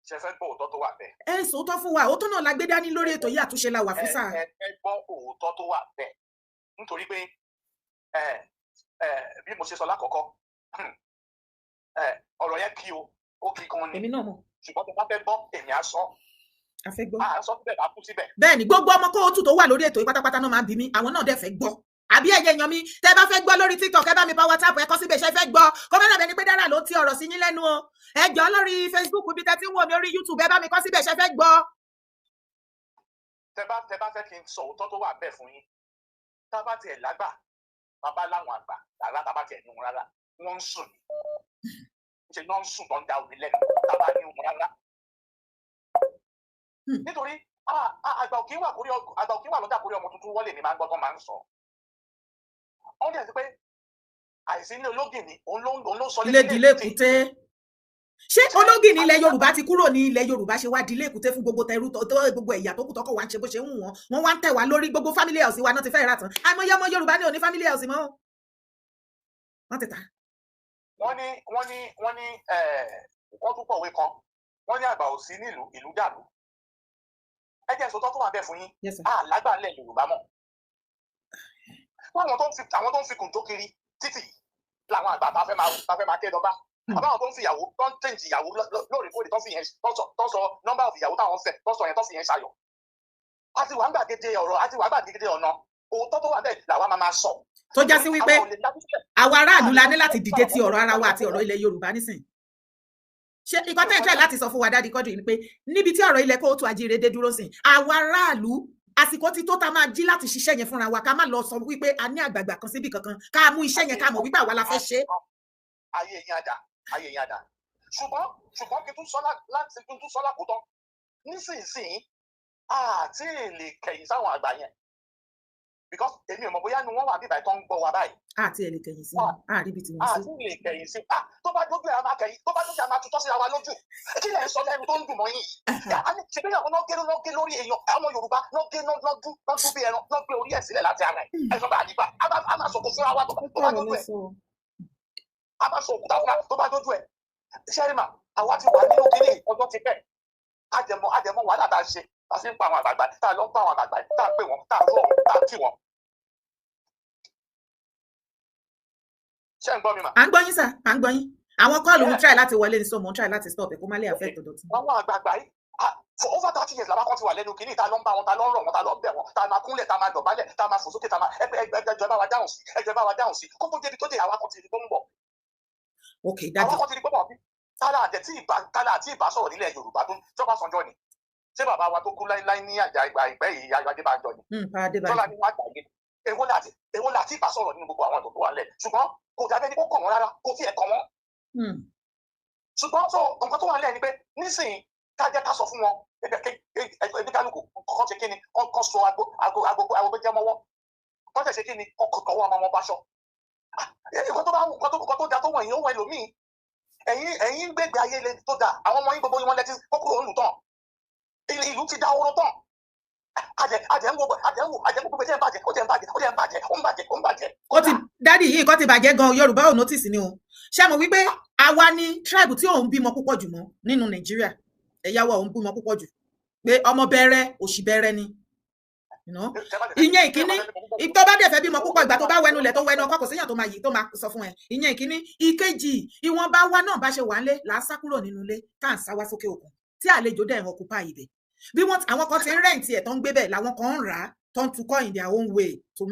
Ṣe fẹ́ gbọ́ òótọ́ tó wà bẹ́ẹ̀? Ẹ sòótọ́ fún wa. Òótọ́ náà la gbé dání lórí ètò yìí, àtúnṣe la wà fún sáà. Ẹ gbọ́ òótọ́ tó wà bẹ́ẹ̀, nítorí pé ẹ ẹ bí mo ṣe sọ lákọ̀ọ́kọ́, ọ̀rọ̀ yẹn kí o, ó kí gan ni. Èmi náà mọ̀. Ṣùgbọ́n tó bá fẹ́ gbọ́, èmi á sọ. A fẹ́ gbọ́. À ń sọ síbẹ̀, bá kú síbẹ̀. Bẹ́ẹ̀ ni, gbogbo ọmọ kóòtù tó wà lórí ètò yìí pátápátá náà máa ń bí mi, àwọn náà dẹ̀ fẹ́ gbọ́. Àbí ẹ̀yẹ èèyàn mi, tẹ́ bá fẹ́ gbọ́ lórí TikTok, ẹ bá mi power tap, ẹ kọ síbẹ̀, ṣe fẹ́ gbọ́? Kó má dàbẹ̀ ni pé Dára ló ti ọ̀rọ̀ sí yín lẹ́nu o. Ẹ jọ, lórí Facebook bí tẹ́ ti ń wò mí, orí YouTube, ẹ bá mi kọ síbẹ̀, ṣe fẹ́ gbọ́. Tẹ bá fẹ́ kí n sọ òótọ́ tó wà bẹ́ẹ̀ fún yín, tá bá tiẹ̀ lágbà, bàbá láwọn àgbà rárá, tá bá tiẹ̀ ní wọn rárá, wọ́n ń sùn. Ṣe náà ń sùn tó ń da òní lẹ́nu tábà ní òun rárá. Nítorí àgbà òkè wà kórí, àgbà òkè wà lọ́jà kórí ọmọ tuntun wọlé ni máa ń gbọ́ tó máa ń sọ. Wọ́n dẹ̀ sí pé àìsí ilé ológìní òun ló ń sọ ilé ìdílé èkúté. Ṣé ológìní ilẹ̀ Yorùbá ti kúrò ní ilẹ̀ Yorùbá, ṣe wá dílé èkúté fún gbogbo tẹrú tó gbogbo ẹ̀yà tó kù tọkọ wá ń ṣe bó ṣe ń wù wọ́n? Wọ́n wá ń tẹ̀ wá lórí. Gbogbo family house wa náà ti fẹ́ rà tán. Àìmọye ọmọ Yorùbá ní òní family house mọ́, wọ́n ti tà. Wọ́n ní wọ́n tún pọ̀wé kan, wọ́n ní àgbà ò sí nílùú, ìlú dàrú. Ẹ jẹ́ sọ́tọ́ tó wà bẹ́ẹ̀ fún yín. Yes, sir. Àlágbà ńlẹ̀ Yorùbá mọ̀ wọ́n. Àwọn tó ń fi kùn tó kiri títì làwọn àgbà tá fẹ́ máa ké lọ bá. Àbáwọn tó ń fi ìyàwó, tó ń change ìyàwó lóòrèkóòrè, tó ń fi yẹn tó ń sọ number of ìyàwó táwọn fẹ́, tó ń sọ yẹn, tó ń fi yẹn ṣayọ̀. A ti wà ń gbàgede ọ̀rọ̀, a ti wà ń gbàgede ọ̀nà. Òótọ́ tó wà bẹ́ẹ̀ làwa máa máa sọ. Tó já sí wípé Àwọn ò lè dájú sílẹ̀. Àwa aráàlú la ní láti dìde ti ọ̀rọ̀ ara wa àti ọ̀rọ̀ ilẹ̀ Yorùbá nísìn. Ṣé nǹkan tẹ́ ẹ̀ try láti sọ fún wa, Daddy Quadri, ni pé níbi tí ọ̀rọ̀ ilẹ̀ kóòtù àjíire dé dúró sìn, àwa aráàlú, àsìkò tí tó ta máa jí láti ṣiṣẹ́ yẹn fúnra wa, ká má lọ sọ wípé a ní àgbààgbà kan síbì kankan, ká mú iṣẹ́ yẹn, ká mọ̀ wípé àwa la fẹ́ ṣe é? Ayé yín àdá, ayé yín àdá. Ṣùgbọ́n kí n tún sọ láti kí n tún sọ lákòótán nísinsìnyí, àti lè kẹ̀yìn sáwọn àgbà yẹn, because èmi ò mọ̀ bóyá ni wọ́n wà bíbáyìí tó ń gbọ́ wa báyìí. Àti ẹ̀ lè kẹ̀yìn sí wọn, àríbi tí wọ́n sí. Àti lè kẹ̀yìn sí, ah, tó bá dójú ẹ̀ a máa kẹ̀yìn, tó bá dójú ẹ̀ a máa tutọ́ síra wa lójú. Kí lẹ̀ ń sọ lẹ́nu tó ń dùn mọ́ yín yìí? A ní ṣe bí àwọn náà gé náà gé lórí èèyàn, àwọn Yorùbá náà gé náà dún náà dún bí ẹran náà gbé orí ẹ̀ sílẹ̀ láti ara ẹ̀. Ẹ̀ sọ bá àdìgbà a máa sọ̀kò fúnra wa tó bá dójú ẹ̀, a máa sọ òkúta fúnra tó bá dójú ẹ̀. Ṣẹ́rìmà, àwa ti wà nínú kínní ọjọ́ ti pẹ́. Àjẹmọ́ wàhálà tá a ṣe, tá a fi ń pa àwọn àgbààgbà, tá a lọ ń pa àwọn àgbààgbà, tá a pè wọ́n, tá a rọ̀ wọ́n, tá a kì wọ́n. Ṣé ń gbọ́ mi mà? À ń gbọ́ yín sà, à ń gbọ́ yín. Àwọn call ń try láti wọlé ní, so mo ń try láti stop ẹ̀ kó má lè affect ọ̀dọ̀ tí. Àwọn àgbààgbà yìí, ah, for over 30 years làwọn kan ti wà lẹ́nu kínní, ta ló ń bá wọn, ta ló ń rọ̀ wọn, ta ló ń bẹ̀ wọ́n, ta máa kúnlẹ̀, ta máa dọ̀bálẹ̀, ta máa fò sókè, ta máa ẹgbẹ́ ẹgbẹ́, ẹjọ́ bá wa dáhùn sí, ẹjọ́ bá wa dáhùn sí, kó tó débi tó dé, àwa kan ti rí tó ń bọ̀. Ok, daddy. Àwọn kan ti rí pé bọ̀ bí tálà àtẹ tí ìbá tálà àti ìbá sọ̀rọ̀ nílẹ̀ Yorùbá tó jọba Sanjọ́ ni. Ṣé bàbá wa tó kú láíláí ní àjà ìgbà ìpẹ́ yìí, Ayọ̀ Adébánjọ ni? Pa Adébánjọ. Tọ́lá ní wọ́n àgbáyé. Èwo láti ìbá sọ̀rọ̀ nínú gbogbo àwọn tó wà lẹ̀, ṣùgbọ́n kò dàbí ẹni kó kàn wọ́n rárá, kò tiẹ̀ kàn wọ́n. Ṣùgbọ́n so nǹkan tó wà nílẹ̀ ni pé nísìnyí, ká jẹ́ ká sọ fún wọn ẹbí kálukú kọ́ ṣe kí ni, kọ́ so ago ago ago ago jẹ́ mọ́wọ́, kọ́ tẹ̀ ṣe kí ni, kọ́ tọwọ́ ọmọ wọn báṣọ. Nǹkan tó bá nǹkan tó da tó wọ̀nyí ó wọ ẹlòmíì. Ẹ̀yin ń gbégbé ayé le tó da, àwọn ọmọ yín gbogbo wọn lẹ́tí kó kúrò òǹlù tán, ìlú ti da oró tán. Àjẹ́ ń wo àjẹ́ ń wo gbogbo ẹ̀ ń bàjẹ́, ó jẹ́ ń bàjẹ́, ó jẹ́ ń bàjẹ́, ó ń bàjẹ́, ó ń bàjẹ́. Ó ti, daddy yìí, nǹkan ti bàjẹ́ gan. Yorùbá ò notice ni o. Ṣé mo wípé àwa ni tribe tí òun bímọ púpọ̀ jù mọ́ nínú Nàìjíríà? Ẹ̀yà wa òun bímọ púpọ̀ jù, pé ọmọ bẹ̀rẹ̀ òṣì bẹ̀rẹ̀ ni. Ìyẹn ìkíní. Tó bá dẹ̀ fẹ́ bímọ púpọ̀, ìgbà tó bá wẹnu lẹ̀ tó wẹnu ọkọ, kò séyàn tó máa yìí tó máa sọ fún ẹ. Ìyẹn ìkíní. Ìkejì, ìwọ̀nba wa náà bá ṣe wà ńlé là á sá kúrò nínú ilé, tá à ń sá wá sókè òkun, tí àlejò dẹ̀ ń occupy ibẹ̀. Bí wọ́n, àwọn kan ti ń rent ẹ̀ tó ń gbé bẹ̀, làwọn kan ń rà á tó ń tukọ̀ in their own way to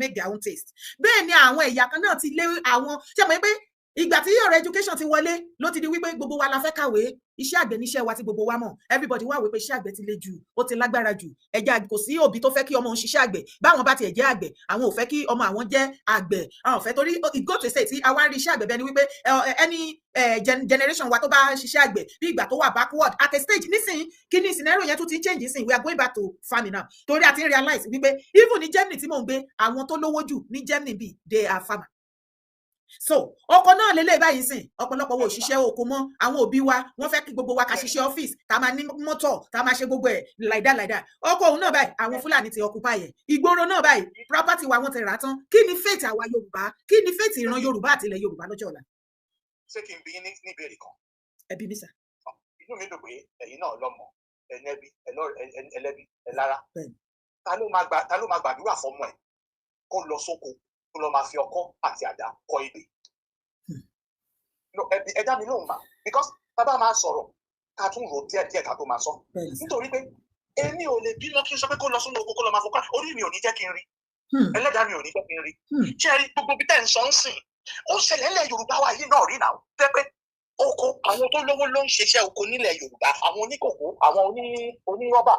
make their own taste. Bẹ́ẹ̀ ni àwọn ẹ̀yà kan náà ti lé àwọn. Ṣé mo pé ìgbà tí ọ̀rọ̀ education ti wọlé ló ti di wípé gbogbo wa la fẹ́ kàwé. Iṣẹ́ àgbẹ̀ níṣẹ́ wa tí gbogbo wa mọ̀. Everybody wá wípé iṣẹ́ àgbẹ̀ ti le jù, ó ti lágbára jù, ẹ̀jẹ̀ kò sí òbí tó fẹ́ kí ọmọ òun ṣiṣẹ́ àgbẹ̀. Báwọn bá tiẹ̀ jẹ́ àgbẹ̀, àwọn ò fẹ́ kí ọmọ àwọn jẹ́ àgbẹ̀, àwọn ò fẹ́, torí it go to say tí àwa rí iṣẹ́ àgbẹ̀ bẹ́ẹ̀ ni wípé any generation wa tó bá ṣiṣẹ́ àgbẹ̀, bí ìgbà tó wà backward at a stage. Nísìnyí, kí ni scenario yẹn tún ti change nísìnyí? We are going back to farming now, torí a ti ń realize wípé even ní Germany tí mò ń gbé, àwọn tó lówó jù ní Germany bí, they are farmer. So ọkọ náà lélẹ̀ báyìí sìn, ọ̀pọ̀lọpọ̀ wo òṣìṣẹ́ oko mọ́. Àwọn òbí wa, wọ́n fẹ́ kí gbogbo wa ká ṣiṣẹ́ ọ́fíìsì, ká máa ní mọ́tò, ká máa ṣe gbogbo ẹ̀ láìdá láìdá. Ọkọ òun náà báyìí, àwọn Fúlàní ti occupy ẹ̀. Ìgboro náà báyìí, property wa, wọ́n ti rà á tán. Kí ni fate àwa Yorùbá? Kí ni fate ìran Yorùbá àti ilẹ̀ Yorùbá lọ́jọ́ ọ̀la? Ṣé kí n bi yín ní ìbéèrè kan? Ẹbí mi sà. Inú mi dùn pé ẹ̀yin náà lọ́mọ, ẹnẹbí, ẹlẹ́bí, ẹlára. Ta ló máa gbàdúrà fọ́mọ ẹ̀ kó lọ sóko, kó lọ máa fi ọkọ́ àti àdá kọ ebè? No, ẹbí, ẹ dá mi lóhùn mà, because bàbá máa sọ̀rọ̀, ká tún rò díẹ̀ díẹ̀ ká tó máa sọ, nítorí pé èmi ò lè bímọ kí n sọ pé kó lọ sínú oko, kó lọ máa fọkọ́. Orí mi ò ní jẹ́ kí n rí, ẹlẹ́dàá mi ò ní jẹ́ kí n rí. Ṣé ẹ rí gbogbo bí tẹ́ ń sọ ń sìn, ó ṣẹlẹ̀ ńlẹ̀ Yorùbá wa yìí náà rí náà, tẹ́ pé oko, àwọn tó lówó ló ń ṣiṣẹ́ oko nílẹ̀ Yorùbá, àwọn oníkòkó, àwọn onírọ́bà,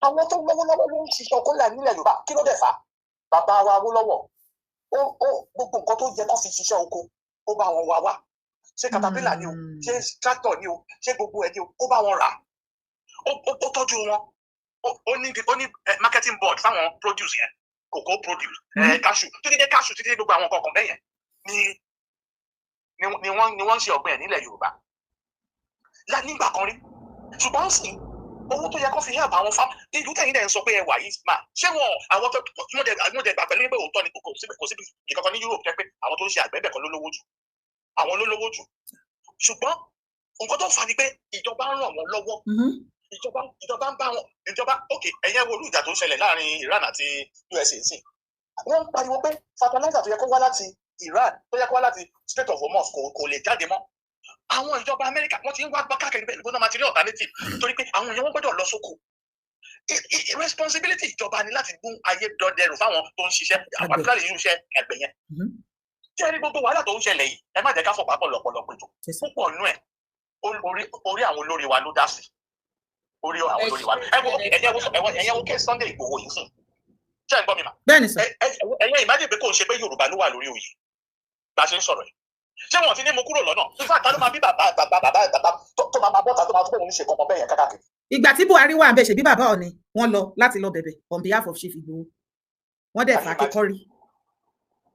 àwọn tó lówó lọ́wọ́ ló ń ṣiṣẹ́ oko nílẹ̀ Yorùbá. Kí ló dẹ̀ fà á? Bàbá wa Awólọ́wọ̀, ó gbogbo nǹkan tó yẹ kó fi ṣiṣẹ́ oko, ó bá wọn wá wá. Ṣé caterpillar ni o, ṣé tractor ni o, ṣé gbogbo ẹ̀ ni o, ó bá wọn rà, ó tọ́jú wọn. Ó ní marketing board fáwọn produce yẹn, cocoa produce, cashew, títí dé cashew, títí dé gbogbo àwọn kọ̀ọ̀kan bẹ́yẹn ni wọ́n ń ṣe ọ̀gbìn ẹ̀ nílẹ̀ Yorùbá nígbà kan rí. Ṣùgbọ́n sì owó tó yẹ kó fi help àwọn farm ìlú tẹ̀yìn dẹ̀ ń sọ pé ẹ wà yìí mà, ṣé wọn àwọn tó wọ́n dẹ̀ gbà pẹ̀lú pé òótọ́ ni, kò sí ìkankan ní Europe tẹ́ pé àwọn tó ń ṣe àgbẹ̀ bẹ̀ kan ló lówó jù, àwọn ló lówó jù. Ṣùgbọ́n nǹkan tó ń fa ni pé ìjọba ń ràn wọ́n lọ́wọ́. Ìjọba ń bá wọn, ìjọba, ok, ẹ̀yẹ́ wo olú ìjà tó ń ṣẹlẹ̀ láàrin Iran àti USA sí? Wọ́n ń pariwo pé fertilizer tó yẹ kó wá láti Iran, tó yẹ kó wá láti Strait of Hormuz, kò lè jáde mọ́. Àwọn ìjọba Amẹ́ríkà, wọ́n ti ń wá gbọ́ káàkiri bẹ́ẹ̀ gbọ́dọ̀ máa ti rí alternative, torí pé àwọn èèyàn, wọ́n gbọ́dọ̀ lọ sóko. Responsibility ìjọba ni láti gún ayé dọdẹrù fáwọn tó ń ṣiṣẹ́, particularly irú iṣẹ́ àgbẹ̀ yẹn. Tí ẹ rí gbogbo wàhálà tó ń ṣẹlẹ̀ yìí, ẹ má jẹ́ ká fọ̀pá pọ̀lọpọ̀lọpọ̀ ètò púpọ̀ nú ẹ̀, orí àwọn olórí wa ló dá sí, orí àwọn olórí wa. Ẹ wo, ẹ̀yẹ wo case Sunday Igboho yìí sùn. Ṣé ẹ ń gbọ́ mi mà? Bẹ́ẹ̀ni sir. Ẹ̀yẹ imagine pé kò ń ṣe pé Yorùbá ló wà lórí oyè bá a ṣe ń sọ̀rọ̀ yìí, ṣé wọn ti ní mo kúrò lọ́nà? In fact, ta ló máa bí bàbá bàbá bàbá bàbá tó máa bọ́ta, tó máa tó òun ṣe kankan bẹ́ẹ̀ yẹn kákàkiri? Ìgbà tí Buhari wà ń bẹ̀, ṣe bí bàbá Ọ̀ni wọ́n lọ láti lọ bẹ̀bẹ̀ on behalf of Chief Igboho, wọ́n dẹ̀ fà á kékọ́rí.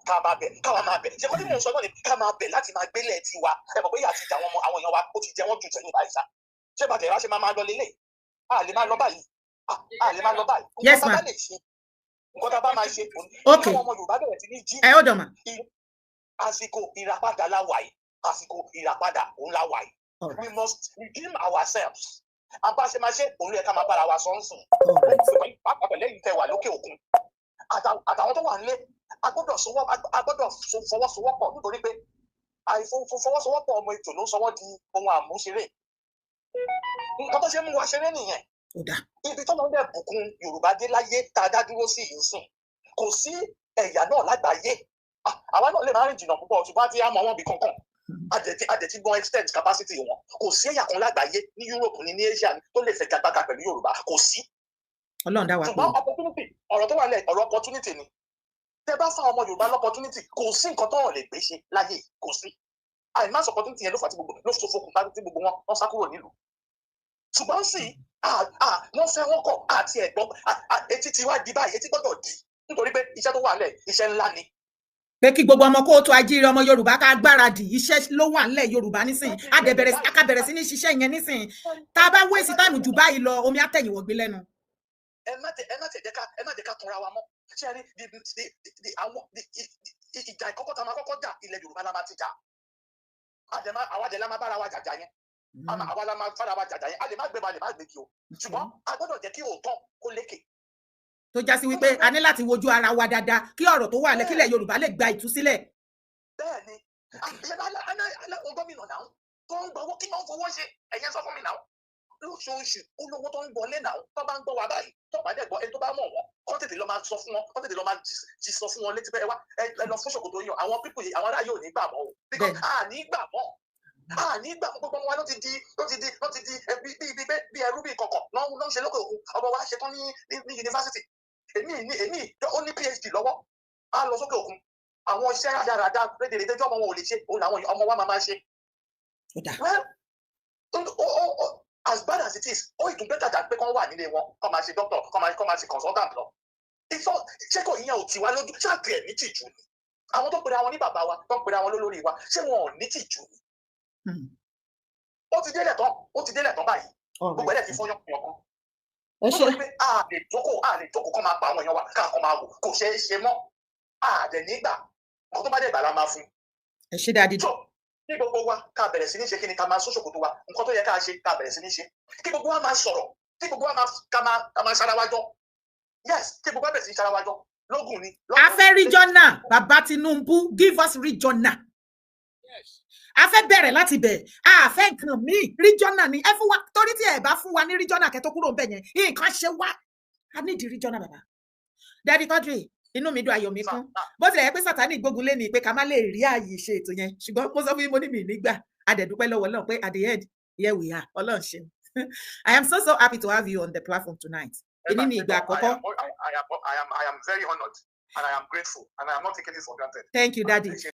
Ká máa bẹ̀, káwa máa bẹ̀. Ṣé kọ́ tí mò ń sọ náà ni ká máa bẹ̀ láti máa gbélé tiwa. Ẹ mọ̀ pé ìyà ti jà àwọn ọmọ, àwọn èèyàn wa, ó ti jẹ wọ́n jù sẹ́yìn báyìí sá. Ṣé bàtẹ̀ ìwá ṣe máa máa lọ lélẹ̀? A lè máa lọ báyìí, a lè máa lọ báyìí. Yes ma. Nǹkan tá a bá máa ṣe, Ok. àwọn ọmọ Yorùbá bẹ̀rẹ̀ sí ní jí. Ẹ ó dọ̀ mà. Àsìkò ìràpadà la wà yìí, àsìkò ìràpadà òun la wà yìí. We must redeem ourselves. Abáṣemáṣe òun ló yẹ ká máa bára wa sọ ń sùn, pàápàá pẹ̀lú ẹ̀yin tẹ́ wà lókè òkun àtàwọn tó wà nílé. A gbọ́dọ̀ fọwọ́sowọ́pọ̀, nítorí pé àìfọwọ́sowọ́pọ̀ ọmọ ètò ló ń sọ wọ́n di ohun àmúṣeré. Nǹkan tó ṣe mú wa ṣeré nìyẹn. Ibi tó lọ́n dẹ̀ bùkún Yorùbá dé láyé tá a dá dúró sí yìí ń sìn, kò sí ẹ̀yà náà lágbàáyé. Àwa náà lè má rìn jìnnà púpọ̀, ṣùgbọ́n àti àmọ́ wọn bí kankan àdẹ̀tí gbọ́n extent capacity wọn. Kò sí ẹ̀yà kan lágbàáyé, ní Europe ní Asia, tó lè fẹ́ gagbága pẹ̀lú Yorùbá, kò sí. Ọlọ́run dá wa pé. Ṣùgbọ́n opportunity, ọ̀rọ̀ tó wà lẹ̀, ọ̀rọ̀ opportunity ni. Tẹ bá fún ọmọ Yorùbá l'opportunity, kò sí nǹkan tó lè gbé ṣe láyé, kò sí. Àìmáṣe opportunity yẹn ló fà tí gbogbo ló fokùn bá tí gbogbo wọn wọn sá kúrò nílùú. Ṣùgbọ́n sì wọ́n fẹ́, wọ́n kọ̀, àti ẹ̀gbọ́n etí ti wá di báyìí, etí gbọ́dọ̀ di, nítorí pé iṣẹ́ tó wà lẹ̀, iṣẹ́ ńlá ni. Pé kí gbogbo ọmọ kóòtù ajíire, ọmọ Yorùbá, ká gbáradì, iṣẹ́ ló wà nílẹ̀ Yorùbá nísìnyí. A dẹ̀ bẹ̀rẹ̀, ká bẹ̀rẹ̀ sí ní ṣiṣẹ́ yẹn nísìnyí. Tá a bá waste time jù báyìí lọ, omi àtẹ̀yìnwó gbé lẹ́nu. Ẹ má tẹ jẹ́ ká, ẹ má jẹ́ ká tanra wa mọ́. Ṣé ẹ rí the àwọn the ìjà ìkọ́kọ́ tá a máa kọ́kọ́ jà, ilẹ̀ Yorùbá la máa ti jà. Àwa dẹ̀ la máa bára wa jàjà yẹn, àwa la máa fara wa jàjà yẹn. A lè má gbé ba, lè má gbé kí o, ṣùgbọ́n a gbọ́dọ̀ jẹ́ kí òótọ́ kó lékè. Tó já sí wípé a ní láti wojú ara wa dáadáa kí ọ̀rọ̀ tó wà lẹ̀, kílẹ̀ Yorùbá lè gba ìtúsílẹ̀. Bẹ́ẹ̀ni, aláwọn gómìnà náà tó ń gbọ́wọ́, kí wọ́n fowó ṣe? Ẹ̀yẹn sọ fún mi náà, lóṣooṣù ó lówó tó ń wọlé náà. Tó bá ń gbọ́ wa báyìí, tó bá dẹ̀ gbọ́, ẹni tó bá mọ̀ wọ́n, kọ́ tètè lọ máa sọ fún wọn, kọ́ tètè lọ máa jí sọ fún wọn létí pé ẹ wá, ẹ lọ fún ṣòkòtò yín. Àwọn people yìí, àwọn ará yóò ní gbà mọ́ o, because a ní gbà mọ́, a ní gbà mọ́. Gbogbo ọmọ wa ló ti di bí bí bí bí ẹrú, bí kọ̀kọ̀ ló ń ṣe lókè òkun. Ọmọ wa ṣetán ní yunifásitì, èmi ní èmi ó ní PhD lọ́wọ́, á lọ sókè òkun. Àwọn iṣẹ́ rádaràda rédèrèdè tí ọmọ wọn ò lè ṣe, òun làwọn ọmọ wa máa ṣe. Well, as bad as it is, ó ìtún better than pé kán wà nílé wọn, kán máa ṣe doctor, kán máa ṣe consultant lọ. Ìfọ ṣé kò ìyẹn ò tì wá lójú? Ṣáàtì ẹ̀ ní tìjú ni? Àwọn tó pera wọn ní bàbá wa, tó ń pera wọn lólórí wa, ṣé wọn ò ní tìjú ni? Ó ti délẹ̀ tán, ó ti délẹ̀ tán báyìí. Gbogbo ẹ̀ fi fọ́yán kan kan. Ẹ ṣe. Nítorí pé a lè jókòó, a lè jókòó kán máa pa àwọn èèyàn wa, ká kàn máa wò, kò ṣeé ṣe mọ́. A dẹ̀ nígbà nǹkan tó bá dẹ̀ gbà la máa fún. Ẹ ṣe dáadé. Tó ní gbogbo wa, ká bẹ̀rẹ̀ sí ní ṣe kí ni, ká máa sọ ṣòkòtò wa. Nǹkan tó yẹ ká ṣe, ká bẹ̀rẹ̀ sí ní ṣe, kí gbogbo wa máa sọ̀rọ̀, kí gbogbo wa máa ká máa ṣara wa jọ. Yes, kí gbogbo wa bẹ̀rẹ̀ sí ní ṣara wa jọ lógún ni. A fẹ́ regional. Bàbá Tinubu, give us regional. A fẹ́ bẹ̀rẹ̀ láti bẹ̀, a fẹ́ nǹkan míì, regional ni ẹ fún wa, torí tí ẹ bá fún wa ní regional kẹ́ tó kúrò ńbẹ̀ yẹn, nǹkan ṣe wá. A need regional. Bàbá Daddy Quadri, inú mi dùn, ayọ̀ mi kún. Bó tilẹ̀ yẹ pé Sátánì gbógun lé ní pé ká má lè rí ààyè ṣe ètò yẹn, ṣùgbọ́n mo sọ fún yín, mo ní mi nígbà. A dẹ̀ dúpẹ́ lọ́wọ́ Ọlọ́run pé at the end, here we are. Ọlọ́run ṣeun. I am so so happy to have you on the platform tonight. Èní ni ìgbà àkọ́kọ́. I am very honoured and I am grateful and I am not taking it for granted. Thank you, Daddy.